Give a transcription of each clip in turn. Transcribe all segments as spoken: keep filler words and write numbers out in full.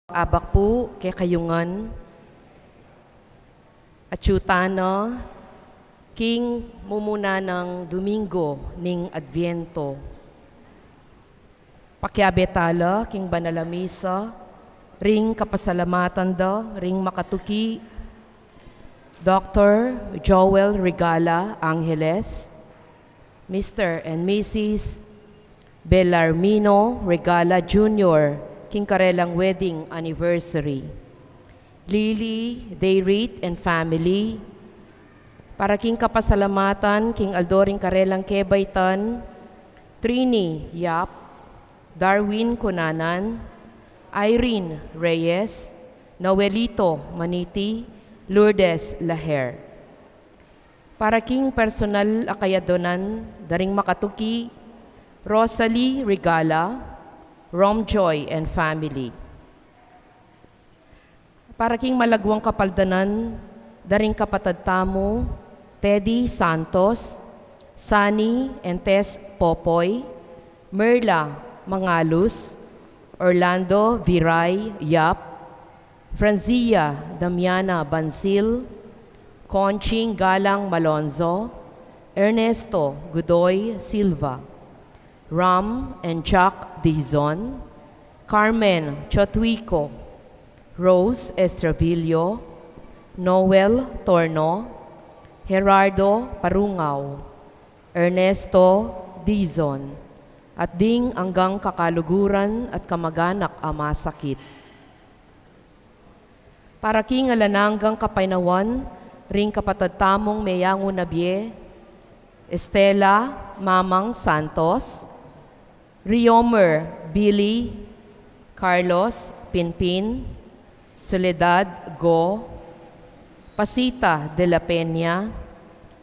Abak pu kekayu ngan, atyu tana king mumuna nang Domingo ning Adviento. Pakiabe tala king banal a misa ring kapasalamatan da ring makatuki Doktor Joel Regala Angeles, Mister and Missus Belarmino Regala Junior, king karelang wedding anniversary. Lily Dayrit and family, para king kapasalamatan king aldo ring karelang kebaitan, Trini Yap, Darwin Cunanan, Irene Reyes, Noelito Maniti, Lourdes Laher. Para king personal a kayadunan da ring makatuki, Rosalie Regala, Romjoy and family. Para king malagwang kapaldanan da ring kapatad tamu, Teddy Santos, Sunny and Tess Popoy, Merla Mangalus, Orlando Viray Yap, Franzia Damiana Bansil, Conching Galang Malonzo, Ernesto Godoy Silva, Ram and Jack Dizon, Carmen Chotuico, Rose Estravillo, Noel Torno, Gerardo Parungao, Ernesto Dizon, at ding anggang kakaluguran at kamaganak a masakit. Para king alang anggang kapaynawan ring kapatad tamung meyangu na bie, Estela Mamang Santos, Riomer Billy, Carlos Pinpin, Soledad Go, Pasita de la Peña,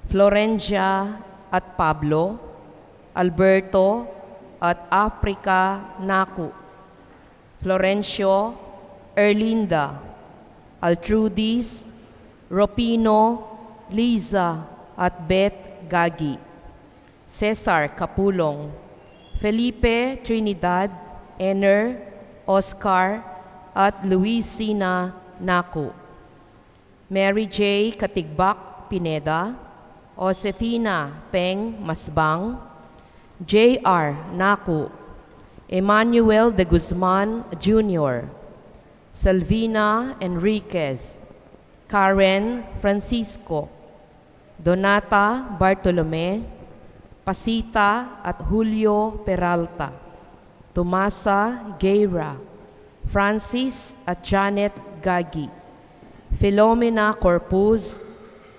Florencia at Pablo, Alberto at Africa Naku, Florencio, Erlinda, Altrudis, Ropino, Liza, at Beth Gagi, Cesar Capulong, Felipe, Trinidad, Ener, Oscar, at Luisina Naku. Mary J. Katigbak Pineda, Josefina Peng Masbang, J R Naku, Emmanuel de Guzman Junior, Salvina Enriquez, Karen Francisco, Donata Bartolome, Pasita at Julio Peralta, Tomasa Guerra, Francis at Janet Gagi, Filomena Corpuz,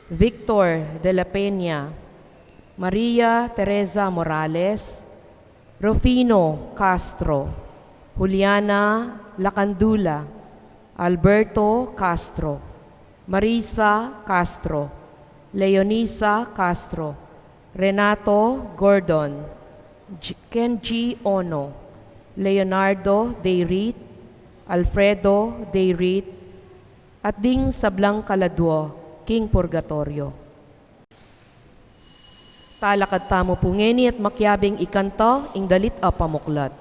Victor de la Peña, Maria Teresa Morales, Rufino Castro, Juliana Lacandula, Alberto Castro, Marisa Castro, Leonisa Castro, Renato Gordon, J-, Kenji Ono, Leonardo Deirit, Alfredo Deirit, at ding sablang kaladua king purgatorio. Talakad tamu pu ngeni at makiabing ikanta ing dalit a pamuklat.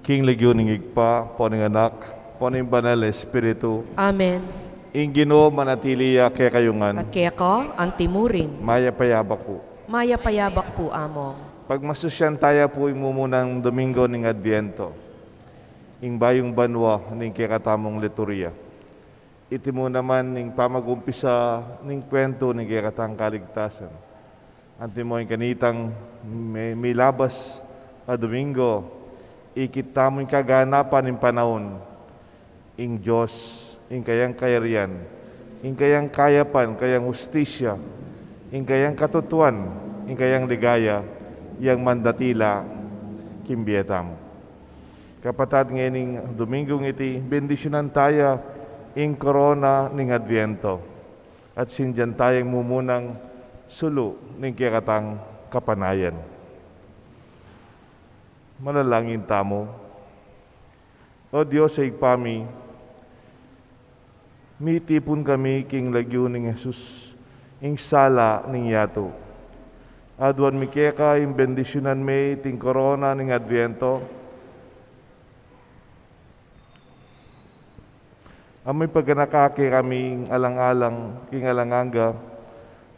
King lagyu ning Ibpa, ampo ning Anak, ampo ning Banal a Espiritu. Amen. Ing Ginu manatili ya kekayu ngan. At keka antimurin. Mayap a yabak pu. Mayap a yabak pu, Among. Pagmasusyan taya pu ing mumunang Domingo ning Adviento, ing bayung banua ning kekatamung liturhiya. Iti mu naman ing pamagumpisa ning kwentu ning kekatang kaligtasan. Antimo ing kanitang mi-, milabas a Domingo, ikit tamu ing kaganapan ning panaun, ing Dios, ing kayang kayarian, ing kayang kayapan, kayang hustisya, ing kayang katutuan, ing kayang ligaya, yang mandatila king bie tamu. Kapatad, ngening Domingong iti, bendisyunan taya ing korona ning Adviento, at sindian taya ing mumunang sulu ning kekatang kapanayan. Manalangin tamu. O Dios a Ibpa mi, mitipun kami king lagyu nang Jesus, ing sala ning yatu. Aduan mi keka ing bendisyunan me iting korona ning Adviento, a mipaganaka kekami king alang-alang, king alang angga,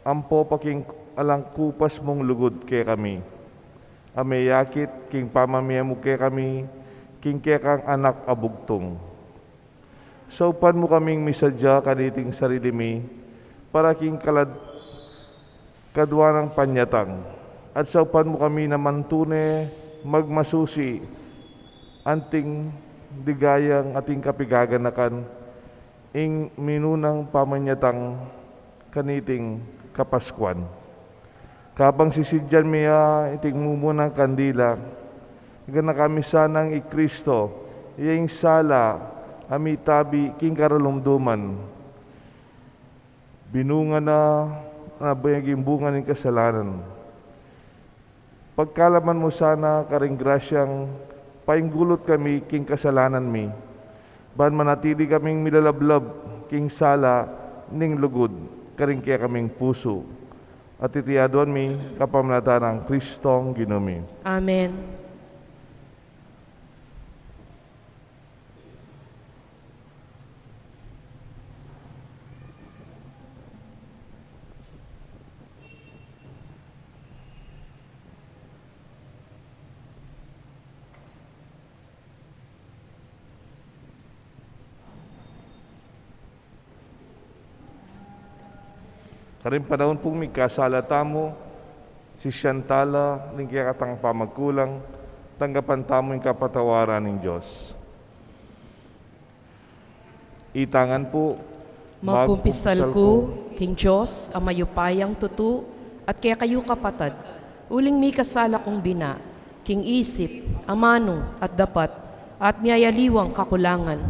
ampo pa king alang kupas mung lugud kekami, a meyakit king pamamie mu kekami, king kekang Anak a bugtung. Saupan mu kaming misadya kaniting sarili mi, para king kalad-, kadua nang panyatang, at saupan mu kami naman tune magmasusi, anting ligayang ating kapigaganakan, ing minunang pamanyatang kaniting Kapaskuan. Kabang sisidyan mi ya iting mumunang kandila, ganaka mi sanang i Kristo, iya ing sala a mitabi king karalumduman, binunga na, na maging bunga ning kasalanan. Pagkalaman mu sana karing grasyang painggulut kami king kasalanan mi, ban manatili kaming milalablab king sala ning lugud karing kekaming pusu. At iti aduan mi kapamilatan nang Kristong Ginu mi. Amen. Karing panaun pung mikasala tamu, sisian tala ning kekatang pamagkulang, tanggapan tamu ing kapatawaran ning Dios. Itang ngan pu. Magkumpisal ku king Dios a mayupayang tutu, at kekayu kapatad, uling mikasala kung bina, king isip, amanu, at dapat, at miyayaliwang kakulangan.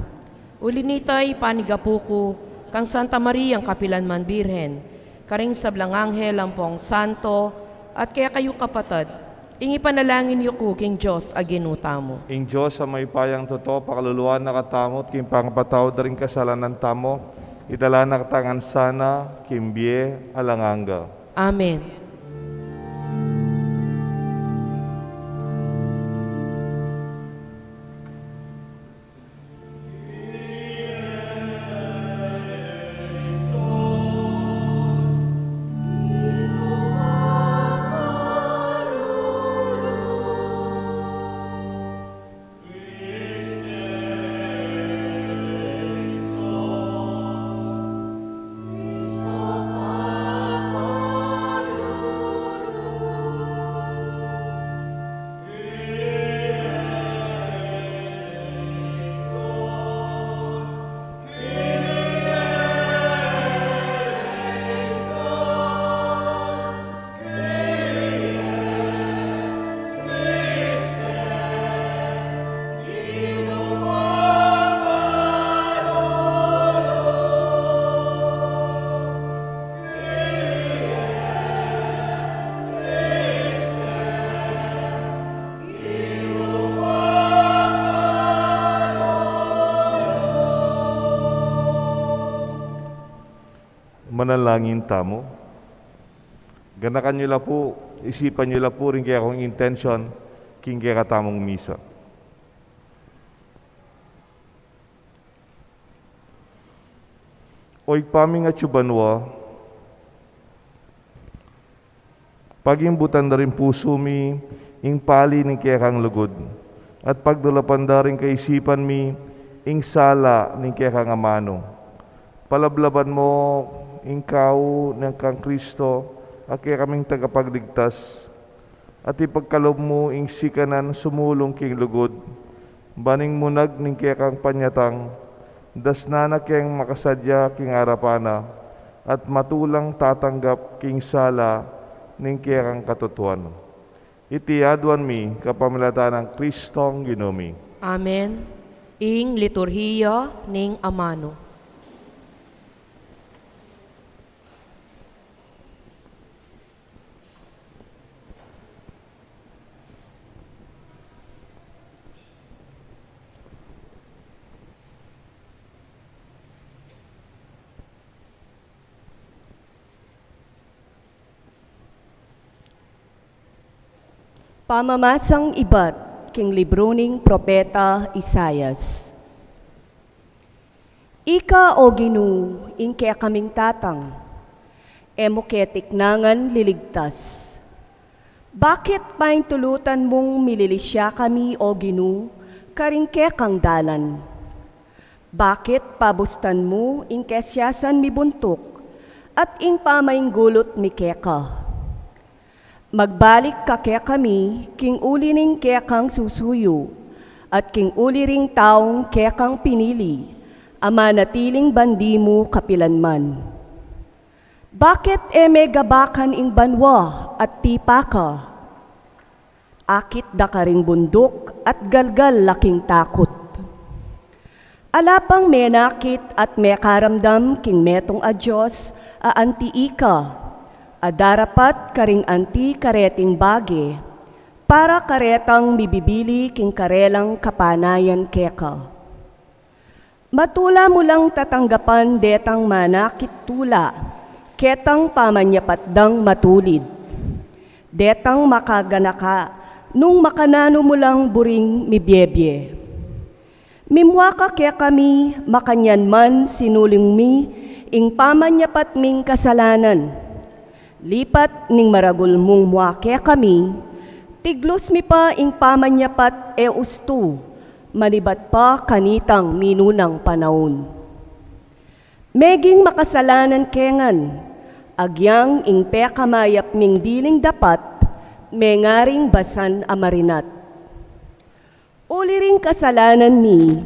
Uli nita, ipanigapu ku kang Santa Mariang kapilan man Birhen, karing sablang anghel ampong santo, at kekayu kapatad, ing ipanalangin yu ku king Dios a Ginu tamu. Ing Dios a mayupayang tutu, pakaluluan na katamu, at king pangapatawad da ring kasalanan tamu, idala na katamu ngan sana king bie alang angga. Amen. Manalangin tamu. Ganakan yu la pu, isipan yu la pu ring kekong intensyon king kekatamung misa. O Ibpa ming atsu banua, pagimbutan da ring pusu mi ing pali ning kekang lugud, at pagdulapan da ring kaisipan mi ing sala ning kekang amanu. Palablaban mu ing kau nang kang Kristo, a kekaming tagapagligtas, at ipagkalub mu ing sikanan sumulung king lugud, ban ing munag ning kekang panyatang, dasnan na keng makasadya king arapan na, at matulang tatanggap king sala ning kekang katutuan. Iti aduan mi kapamilatan nang Kristong Ginu mi. Amen. Ing liturhiya ning amanu. Pamamasang ibat king libru ning propeta Isaias. Ika, O Ginu, ing kekaming tatang, e mu ke tiknangan liligtas. Bakit paintulutan mung mililisya kami, O Ginu, karing kekang dalan? Bakit pabustan mu ing kesiasan mi buntuk, at ing pamainggulut mi keka? Magbalik ka kekami king uli ning kekang susuyu, at king uli ring taung kekang pinili, a manatiling bandi mu kapilanman. Bakit e me gabakan ing banua at tipa ka? Akit da karing bunduk at galgal la king takut. Ala pang menakit at mekaramdam king metung a dios a anti ika, a darapat karing anti kareting bage, para karetang mibibili king karelang kapanayan keka. Matula mu lang tatanggapan detang manakit tula, ketang pamanyapat dang matulid. Detang makaganaka, nung makananu mu lang buring mibiebie. Mimua ka kekami, makanyan man sinuling mi ing pamanyapat ming kasalanan. Lipat ning maragul mung mua kekami, tiglus mi pa ing pamanyapat e ustu, manibat pa kanitang minunang panaun. Meging makasalanan ke ngan, agyang ing pekamayap ming diling dapat, mengaring basan a marinat. Uli ring kasalanan mi,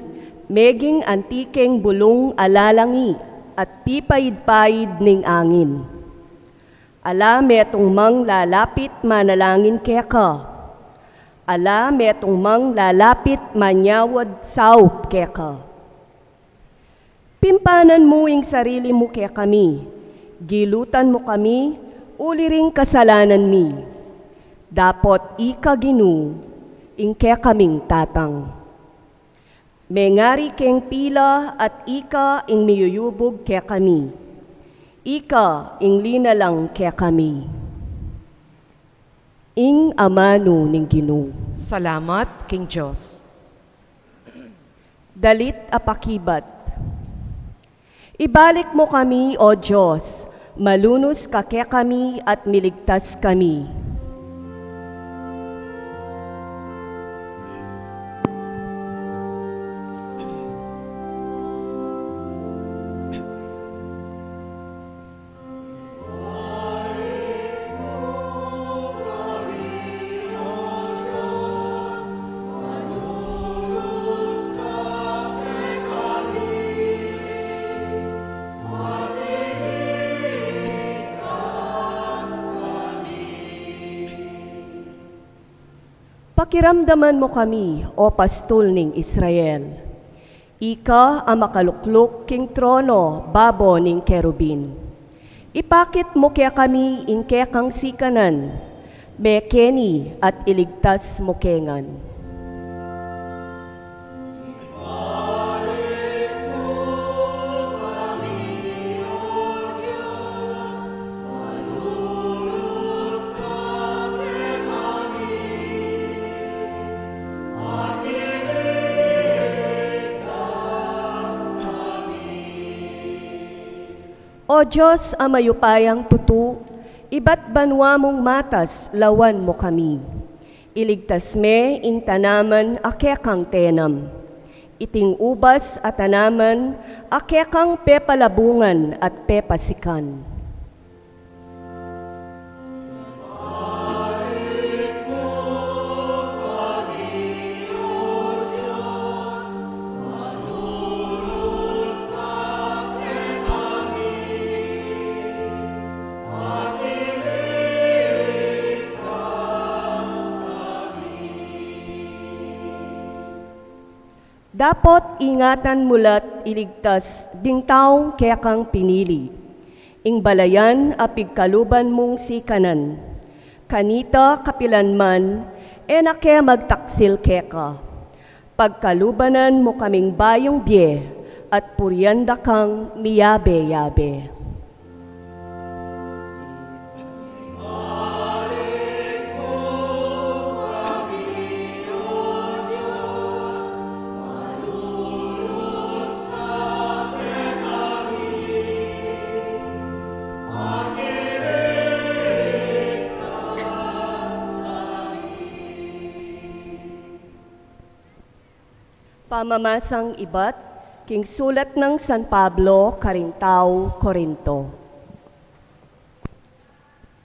meging anti keng bulung a lalangi at pipaid-paid ning angin. Ala metung mang lalapit manalangin keka. Ala metung mang lalapit manyawad saup keka. Pimpanan mu ing sarili mu kekami, gilutan mu kami, uli ring kasalanan mi. Dapot ika, Ginu, ing kekaming tatang. Mengari keng pila at ika ing miyuyubug kekami. Ika ing linalang kekami. Ing amanu ning Ginu. Salamat king Dios. Dalit a pakibat. Ibalik mu kami, O Dios, malunus ka kekami at miligtas kami. Pakiramdaman mu kami, O Pastul ning Israel. Ika a makalukluk king trono babo ning kerubin. Ipakit mu kekami ing kekang sikanan, mekeni at iligtas mu ke ngan. O Dios a mayupayang tutu, ibat banua mung matas lawan mu kami. Iligtas me ing tanaman a kekang tenam. Iting ubas a tanaman a kekang pepalabungan at pepasikan. Dapot ingatan mu la't iligtas ding taung kekang pinili. Ing balayan a pigkaluban mung sikanan. Kanita kapilan man, e na ke magtaksil keka. Pagkalubanan mu kaming bayung bie, at purian da kang miyabe-yabe. Pamamasang ibat king sulat nang San Pablo karing taung Corinto.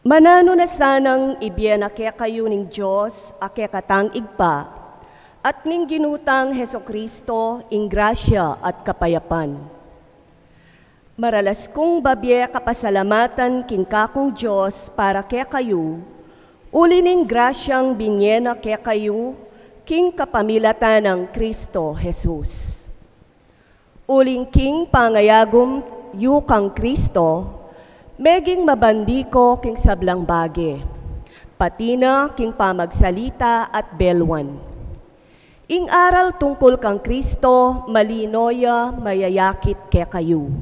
Mananu na sanang ibie na kekayu ning Dios a kekatang Ibpa at ning Ginu tang Jesucristo ing grasya at kapayapan. Maralas kung babie kapasalamatan king kakung Dios para kekayu, uli ning grasyang binie na kekayu king kapamilatan nang Cristo Jesus. Uling king pangayagum yu kang Cristo, meging mabandi ko king sablang bage, pati na king pamagsalita at beluan. Ing aral tungkul kang Cristo, malino ya mayayakit kekayu.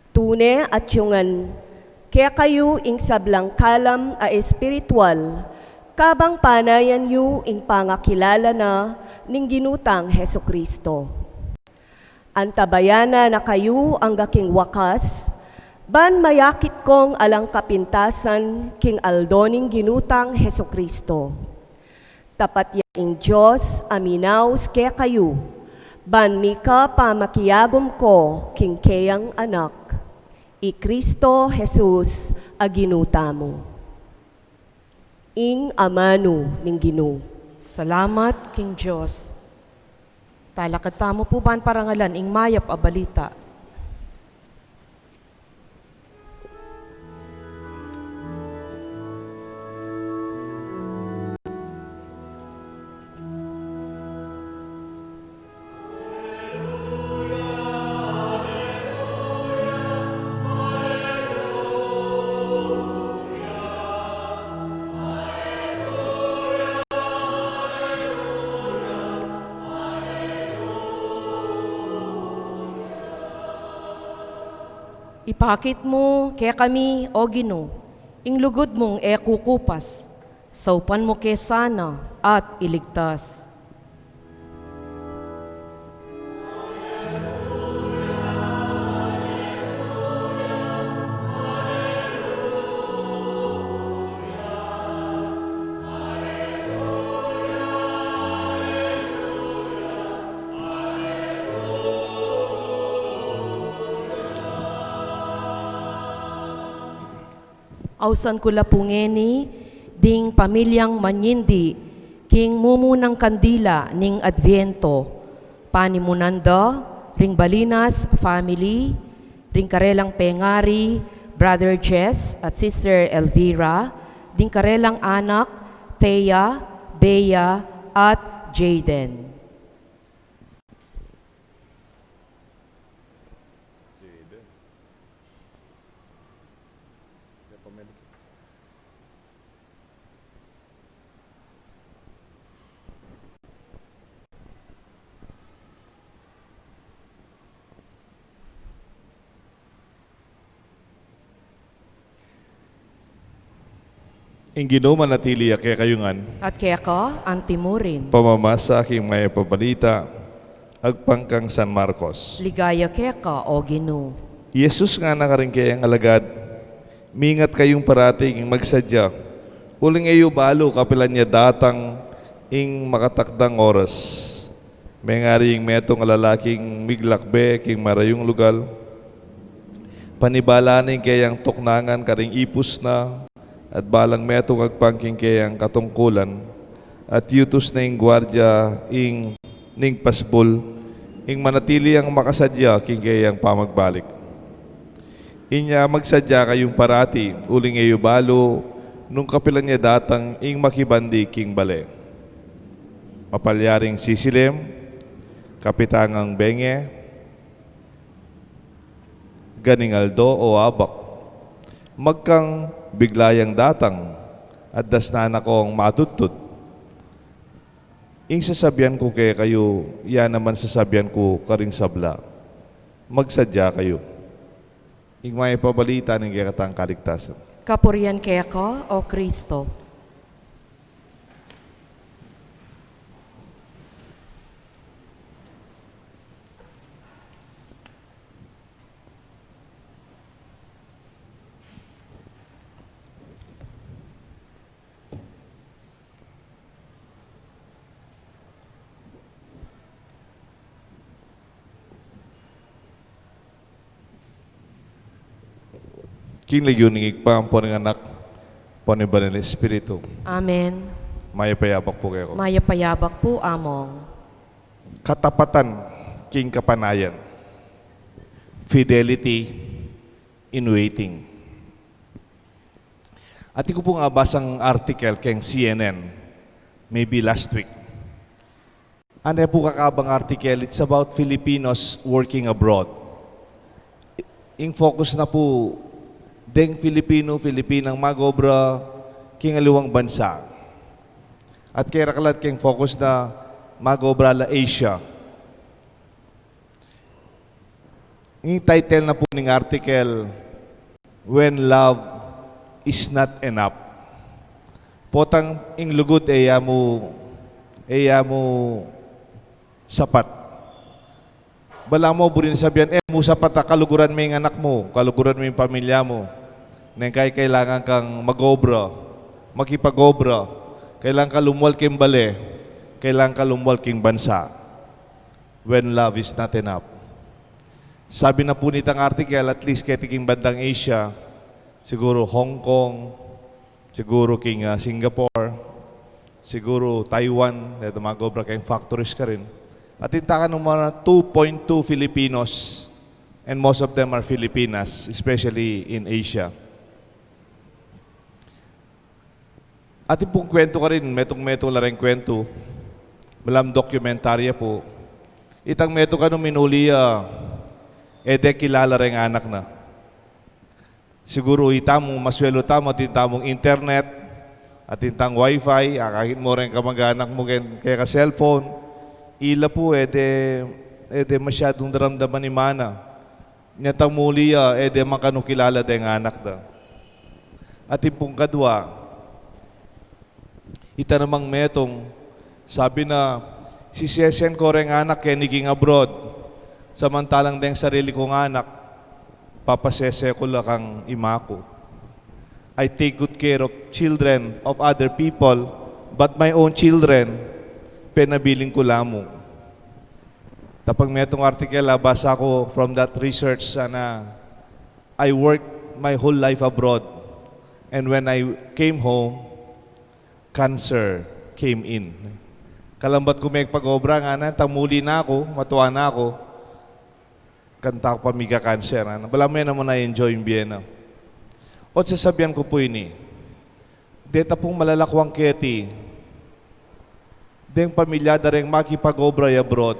Tune atyungan kekayu ing sablang kalam a espiritual, kabang panayan yu ing pangakilala na ning Ginu tang Jesucristo. Antabayanan na kayu angga king wakas, ban mayakit kong alang kapintasan king aldo ning Ginu tang Jesucristo. Tapat ya ing Dios a minaus kekayu, ban mika pamakiagum ko king keyang Anak, i Cristo Jesus a Ginu tamu. Ing amanu ning Ginu. Salamat king Dios. Talakad tamu pu ban parangalan ing mayap a balita. Ipakit mu kekami, O Ginu, ing lugud mung e kukupas, saupan mu ke sana at iligtas. Ausan ku la pu ngeni ding pamilyang manyindi king mumunang kandila ning Adviento, panimunan da ring Balinas family, ring karelang pengari, Brother Jess at Sister Elvira, ding karelang anak, Thea, Bea, at Jayden. Ing Ginu manatili ya kekayu ngan. At keka antimurin. Pamamasa king mayap a balita agpang kang San Marcos. Ligaya keka, O Ginu. Jesus ngana karing kayang alagad, "Mingat kayung parati king magsadya, uling e yu balu kapilan ya datang ing makatakdang oras. Mengari ing metung a lalaking miglakbe king marayung lugal, panibala na ing kayang tuknangan karing ipus na, at balang metung agpang king kayang katungkulan, at yutus na ing guardia ing ning pasbul, ing manatili yang makasadya king kayang pamagbalik. Inya magsadya kayung parati, uling e yu balu nung kapilan ya datang ing makibandi king bale. Mapalyaring sisilim, kapitangang benge, ganing aldo o abak. Magkang bigla yang datang, at dasnan na kong matutut. Ing sasabian ku kekayu, ya naman sasabian ku karing sabla. Magsadya kayu." Ing mayap a balita ning kekatang kaligtasan. Kapurian keka, O Kristo. King lagyu ning Ibpa, ampo ning Anak, ampo ning Banal a Espiritu. Amen. Mayap a yabak pu kekayu. Mayap a yabak pu, Among. Katapatan king kapanayan. Fidelity in waiting. Atin ku pung abasang article keng C N N, maybe last week. Ane pu kakabang article, it's about Filipinos working abroad. Ing focus na pu deng Filipino, Filipinang mag-obra king aliwang bansa. At kaya kalat keng focus na mag-obra la Asia. Ing title na pu ning article, "When Love is Not Enough." Potang ing lugud e ya mu, e ya mu sapat. Balamu buring sabian, "E mu sapat a kaluguran me ing anak mu, kaluguran me ing pamilya mu." Neng kay kailangan kang mag-obra, makipag-obra, kailangan ka lumual king bale, kailangan ka lumual king bansa. When love is not enough. Sabi na pu nitang article, at least keti king bandang Asia, siguru Hong Kong, siguru king, ah, Singapore, siguru Taiwan, deta mag-obra keng factories karin. Atin tamu nung mga two point two Filipinos, and most of them are Filipinas, especially in Asia. Atin pung kwentu karin, metung-metung la reng kwentu, malam dokumentarya pu. Itang metung kanu minuli ya, e de kilala reng anak na. Siguru itamu, maswelu tamu, atin tamung internet, atin tang wifi, akakit mu reng kamag-anak mu keng, keka cellphone, ila pu, e de, e de masyadung daramdaman i mana. Inya tang muli ya, e de man kanu kilala deng anak da. Atin pung kadwa, ita namang metung, sabi na, "Sisesen ku reng anak keni king abroad, samantalang deng sarili kung anak, papasese ku la kang ima ku. I take good care of children of other people, but my own children, penabilin ku la mu." Tapang metung article a basa ku from that research, sana, "I worked my whole life abroad, and when I came home, cancer came in." Kalambat ku mekpag-obra, ngana, tang muli na ku, matua na ku, kanita ku pa miga-cancer, ngana. Balamu e na mu na-enjoy ing bie na. Ot sasabian ku pu ini, deta pung malalakwang keti deng pamilya da reng makipag-obra ya abroad,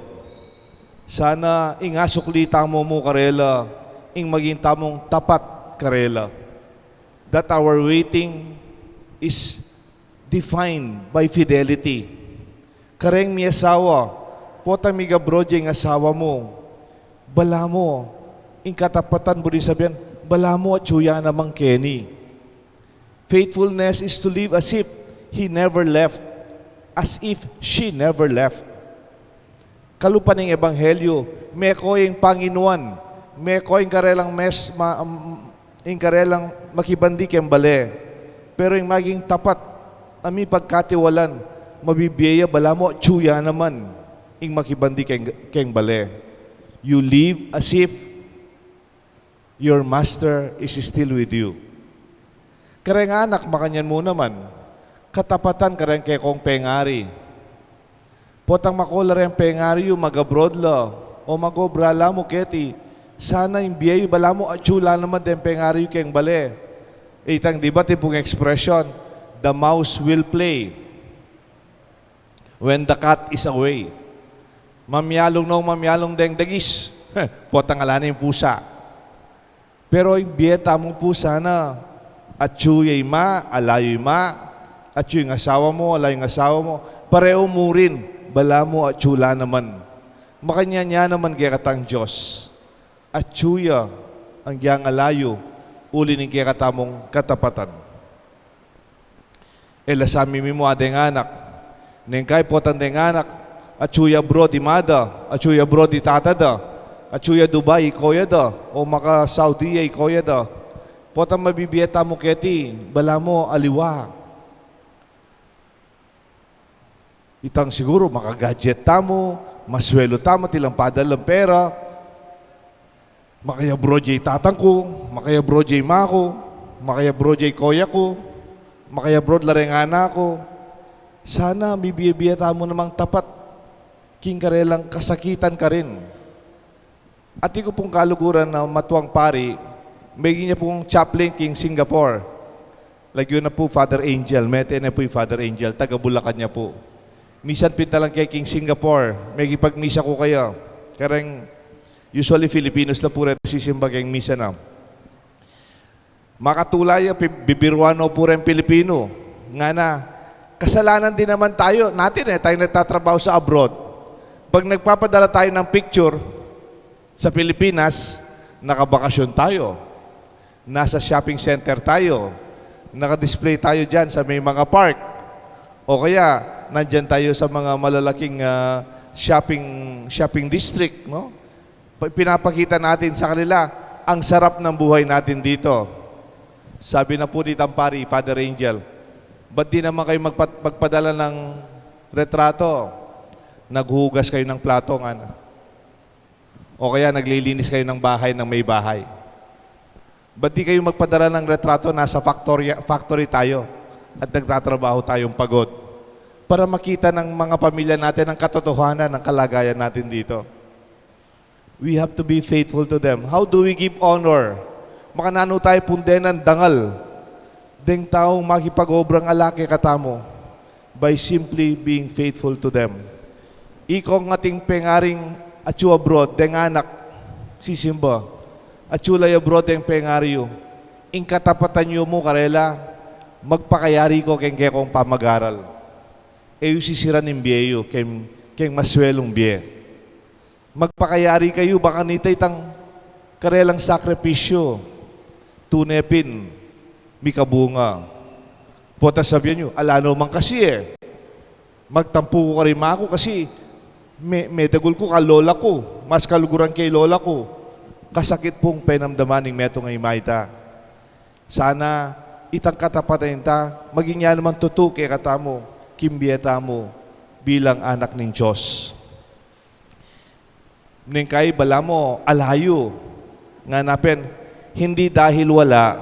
sana ing asukli tamu mu karela, ing maging tamung tapat karela. That our waiting is defined by fidelity. Kareng miasawa, potang mig-abroad ya ing asawa mu, balamu, ing katapatan buring sabian, balamu atyu ya naman keni. Faithfulness is to live as if he never left, as if she never left. Kalupa ning ebanghelyo, meko ing Panginuan, meko ing karelang mes, ma, um, ing karelang makibandi keng bale. Pero ing maging tapat, a mipagkatiwalan, mabibie ya, balamu atyu ya naman ing makibandi keng, keng bale. You live as if your master is still with you. Kareng anak, makanyan mu naman, katapatan kareng kekong pengari. Potang mako la reng pengari yu, mag-abroad la, o mag-obra la mu keti, sana ing bie yu balamu atyu la naman deng pengari yu keng bale. Itang, di ba, tipung expression, "The mouse will play when the cat is away." Mamialung nung mamialung deng dagis, potang ala na ing pusa. Pero ing bie tamu pu sana, atyu ya i ma, ala yu i ma, atyu ing asawa mu, ala yu ing asawa mu, pareu mu rin, balamu atyu la naman. Makanyan ya naman kekatang Dios. Atyu ya ing ala yu, uli ning kekatamung katapatan. E la sa mimimu a deng anak. Neng kai potang deng anak, atyu ya abroad i ma da, atyu ya abroad i tata da, atyu ya Dubai i koya da, o maka-Saudi ya i koya da. Potang mabibie tamu keti, balamu aliwa. Itang siguru, maka-gadget tamu, maswelu tamu, tilang padalang pera. Makaya-abroad ya i tatang ku, makaya-abroad ya i ma ku, makaya-abroad ya i koya ku, makaya-abroad la reng anak ku. Sana mibie-bie tamu namang tapat king karelang kasakitan karin. Atin ku pung kaluguran a matuang pari, meging ya pung chaplain king Singapore. Lagyu na pu Father Angel, mete na pu i Father Angel, taga Bulacan ya pu. Misan pintalan ke king Singapore, meging pagmisa ku kaya. Kareng, usually Filipinos la pu reta sisimba keng misa na. Makatula ya, pi-, bibiruan no pu reng Pilipino. Ngana, kasalanan din naman tayo. Natin e, tayo nagtatrabaho sa abroad. Pag nagpapadala tayo ng picture sa Pilipinas, nakabakasyon tayo. Nasa shopping center tayo. Naka-display tayo diyan sa may mga park. O kaya, nandyan tayo sa mga malalaking, ah, shopping, shopping district, no? Pa-, pinapakita natin sa kanila ang sarap ng buhay natin dito. Sabi na pu nitang pari, Father Angel, "Ba't di naman kayo magpa-, magpadala ng retrato? Naghuhugas kayo ng plato," ngana. "O kaya naglilinis kayo ng bahay ng may bahay. Ba't di kayo magpadala ng retrato, nasa factory, factory tayo at nagtatrabaho tayong pagod?" Para makita ng mga pamilya natin ang katotohanan ng kalagayan natin dito. We have to be faithful to them. How do we give honor? Makananu tayo pung denan dangal deng taung makipag-obrang ala kekatamu? By simply being faithful to them. Ikong ating pengaring atyu abroad, deng anak, sisimba. Atyu la abroad deng pengari yu. Ing katapatan yu mu karela, magpakayari ko keng kekong pamag-aral. E yu sisiran ing bie yu keng, keng maswelung bie. Magpakayari kayu, bang kanita itang karelang sakripisyu, tune pin mikabunga. Potang sabian yu, "Ala no man kasi e. Magtampu ku karing ima ku kasi me-, medagul ku kang lola ku, mas kaluguran keng lola ku." Kasakit pung penamdaman ning metung a ima ita. Sana itang katapatan ita maging ya naman tutu kekatamu, king bie tamu bilang anak ning Dios. Neng kai balamu ala yu, ngana pin, hindi dahil wala,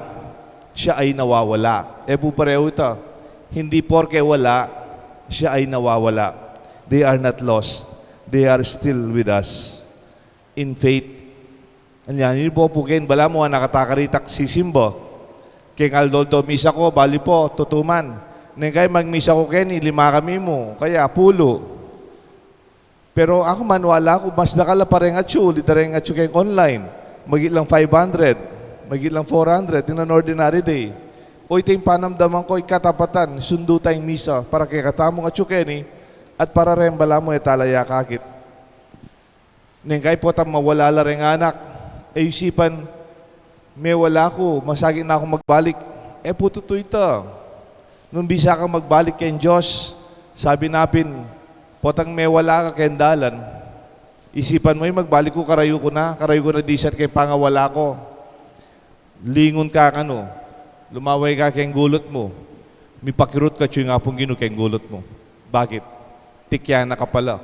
siya ay nawawala. E pu parehu ita, hindi porke wala, siya ay nawawala. They are not lost. They are still with us. In faith. Anya, ini po pu ken balamu a nakatakaritak sisimba. Keng aldo-aldo misa ku, bali po, tutu man. Neng kai magmisa ku keni, lima kami mu, kaya pulu. Pero aku maniwala ku, mas dakal a pa reng atyu, uli da reng atyu keng online. Magit lang five hundred, magit lang four hundred in an ordinary day. O ita ing panamdaman ku, ing katapatan, sundu tayang misa para kekatamung atyu keni at para reng balamu e tala ya kakit. Neng kai potang mawala la reng anak, e yu isipan, "Mewala ku, masagit na kung magbalik." E pu tutu ita. Nung bisa kang magbalik keng Dios, sabi na pin, potang mewala ka keng dalan, Isipan mu, "Ay, magbalik ku, karayu ku na, karayu ku na disan keng pangawala ku." Lingun ka kanu, lumaway ka keng gulut mu, mipakirut ka, atyu ing Apung Ginu keng gulut mu. Bakit? Tikyan na ka pala.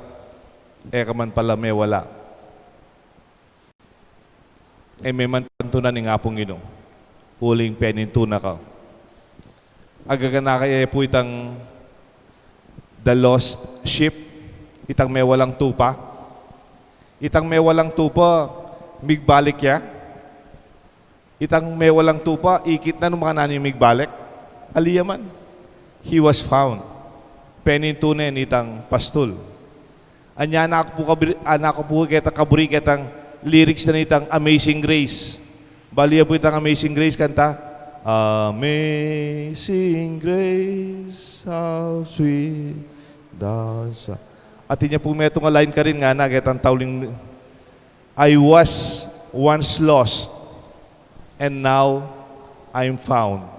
E ka man pala mewala. E me man pantunan ing Apung Ginu, uling penintun na ka. Agaganaka ye pu itang the lost sheep, itang mewalang tupa. Itang mewalang tupa, migbalik ya. Itang mewalang tupa, ikit na nung makananu ing migbalik. Ali ya man. He was found. Penintun ne nitang pastul. Anya, anak pu kabri-, anak pu keta kaburi ketang lyrics na nitang Amazing Grace. Balu ya pu itang Amazing Grace, kanta, "Amazing Grace, how sweet the sound." Atin ya pu metung a line karin, ngana ketang tauling, "I was once lost, and now I'm found."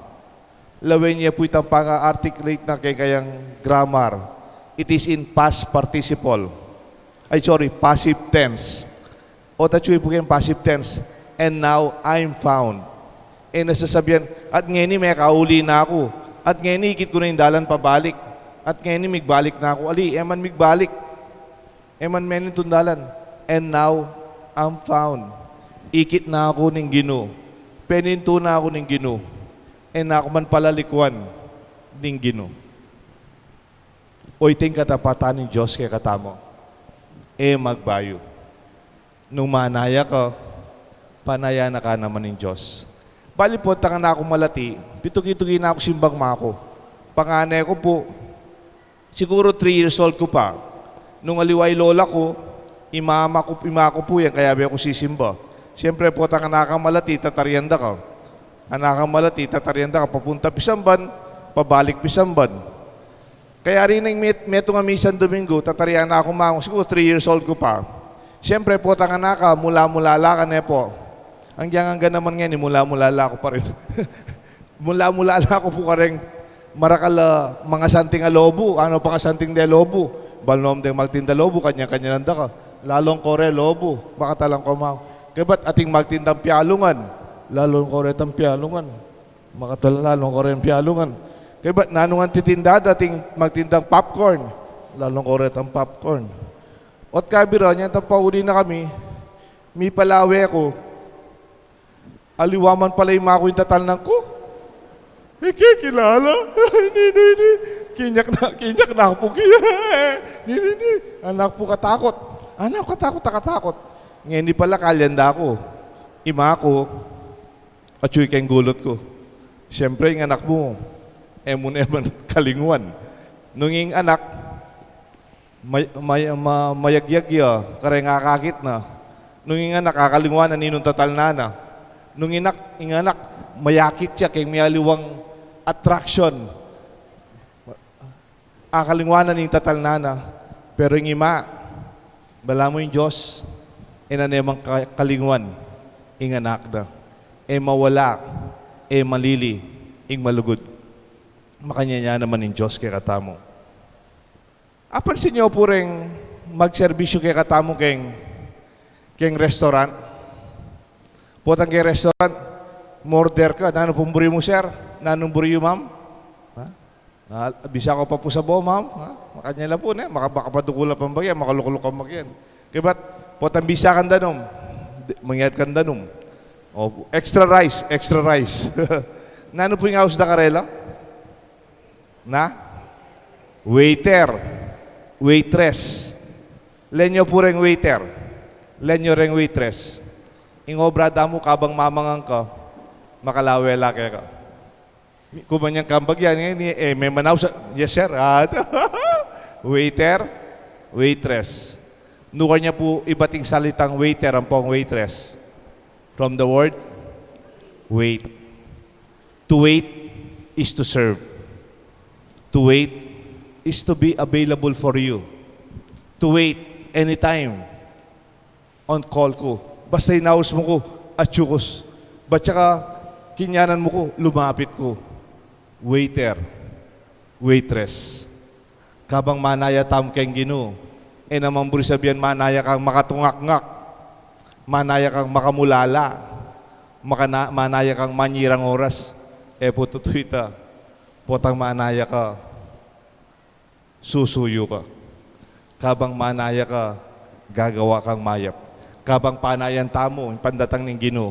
Lawen ye pu itang panga-articulate na keng kayang grammar. It is in past participle. Ay, sorry, passive tense. O, atyu pu keng passive tense, "And now I'm found." E na sasabian, "At ngeni mekauli na ku. At ngeni ikit ku na ing dalan pabalik. At ngeni migbalik na ku." Ali, e man migbalik. E man menintun dalan. "And now I'm found." Ikit na ku ning Ginu. Penintun na ku ning Ginu. E na ku man palalikwan ning Ginu. Oyting katapatan ning Dios kekatamu. E magbayu. Nung manaya ka, panayan na ka naman ning Dios. Bali pu, potang anak kung malati, pituki-tuki na ku simbang maku. Pangane ku pu, siguru three years old ku pa. Nung aliwa i lola ku, i mama ku, i mama ku pu yan, kayabe ku sisimba. Siyempre, potang anak kang malati, tatarian da ka. Anak kang malati, tatarian da ka, papunta pisan ban, pabalik pisan ban. Kaya rin ing met-, metung a misang Domingo, tatarian na ku, mama ku, siguru three years old ku pa. Siyempre, potang anak ka, mula-mula la ka, ne pu. Anggang-angga naman ngeni, mula-mula la ku pa rin. Mula-mula la ku pu kareng marakal a mangasanting a lobu, ano pangasanting de lobu. Balamu deng magtinda lobu, kanya-kanya nanda ka. Lalung kore lobu, makatalang ku, mama ku. Kaybat ating magtindang pialungan, lalung kore tang pialungan. Makatalang lalung kore pialungan. Kaybat nanu ngan titinda da, ating magtindang popcorn, lalung kore tang popcorn. Ot kabira, nya tang pauli na kami, mipalawe ku. Aliwa man pala i mama ku ing tatalnan ku. E ke kilala. Ini, ini, ini. Kinyak na, kinyak na ku pu kaya. Ini, ini. Anak pu katakut. Anak pu katakut, a katakut. Ngeni pala kalyan da ku. I mama ku, atyu keng gulut ku. Siyempre, ing anak mu, e mu ne man kalingwan. Nung ing anak, may-, may-, ma-, mayagyag ya kareng akakit na. Nung ing anak, akalingwan na ninung tatalnan na. Nung ing anak, ing anak, mayakit ya keng miyaliwang attraction, akalingwan na ning tatalnan na. Pero ing ima, balamu ing Dios, e na ne man ka-, kalingwan ing anak na. E mawala, e malili ing malugud. Makanyan ya naman ing Dios kekatamu. Apansin yu pu reng magserbisyu kekatamu keng, keng restaurant. Potang keng restaurant, umorder ka, "Nanu pung buri mu, sir? Nanu buri yu, ma'am?" Ha? "Na, bisa ku pa pu sabaw, ma'am." Ha? Makanyan la pu, ne? Maka-, makapadukul la pang bagyan, makalukluk pang bagyan. Kaybat, potang bisa kang danum, di-, mangyat kang danum. O, "Extra rice, extra rice." Nanu pu ing aus da karela? Na? Waiter, waitress. Lawen yu pu reng waiter, lawen yu reng waitress. Ing obra da mu, kabang mamangan ka, makalawe la keka. Kumanyan kang bagyan, ngeni, e, me man aus, "Yes, sir." A, waiter, waitress. Nukarin ya pu ibat ing salitang waiter ampong waitress? From the word wait. To wait is to serve. To wait is to be available for you. To wait anytime. On call ku. Basta inaus mu ku, atyu ku s-, basta ka kinyanan mu ku, lumapit ku. Waiter, waitress. Kabang manaya tamu keng Ginu, E naman buri sabian manaya kang makatungakngak, manaya kang makamulala, makana-, manaya kang manyirang oras. E pu tutu ita, potang manaya ka, susuyu ka. Kabang manaya ka, gagawa kang mayap. Kabang panayan tamu ing pandatang ning Ginu,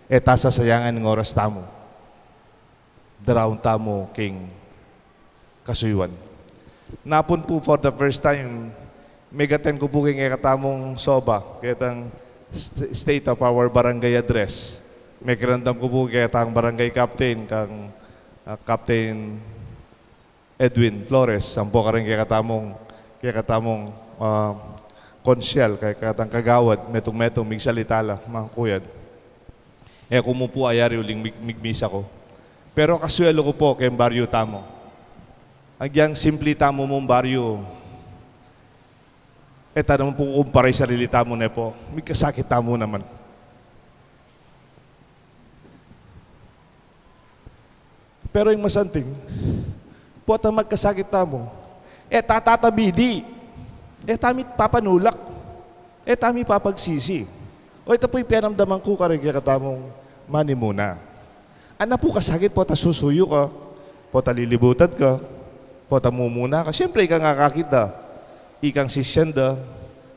e ta sasayangan ing oras tamu. Daraun tamu king kasuyuan. Napun pu for the first time, megaten ku pu king kekatamung soba, ketang st-, state of our barangay address. Mekiramdam ku pu ketang barangay captain, kang, ah, Captain Edwin Flores, ampo karing kekatamung, kekatamung, ah, konsyel, kekatang kagawad, metung-metung, migsalita la, mangkuyad. E ku mu pu ayari uling mig-, migmisa ku. Pero kasuelu ku pu keng baryu tamu. Agyang simpli tamu mung baryu, e ta naman pu kumpara ing sarili tamu, ne pu. Migkasakit tamu naman. Pero ing masanting, potang magkasakit tamu, e ta tatabili, e ta mi papanulak, e ta mi papagsisi. O ita pu ing pianamdaman ku karing kekatamung manimuna. Ana pu kasakit, potang susuyu ka, potang lilibutan ka, potang mumuna ka. Siyempre, ikang akakit da, ikang sisyan da,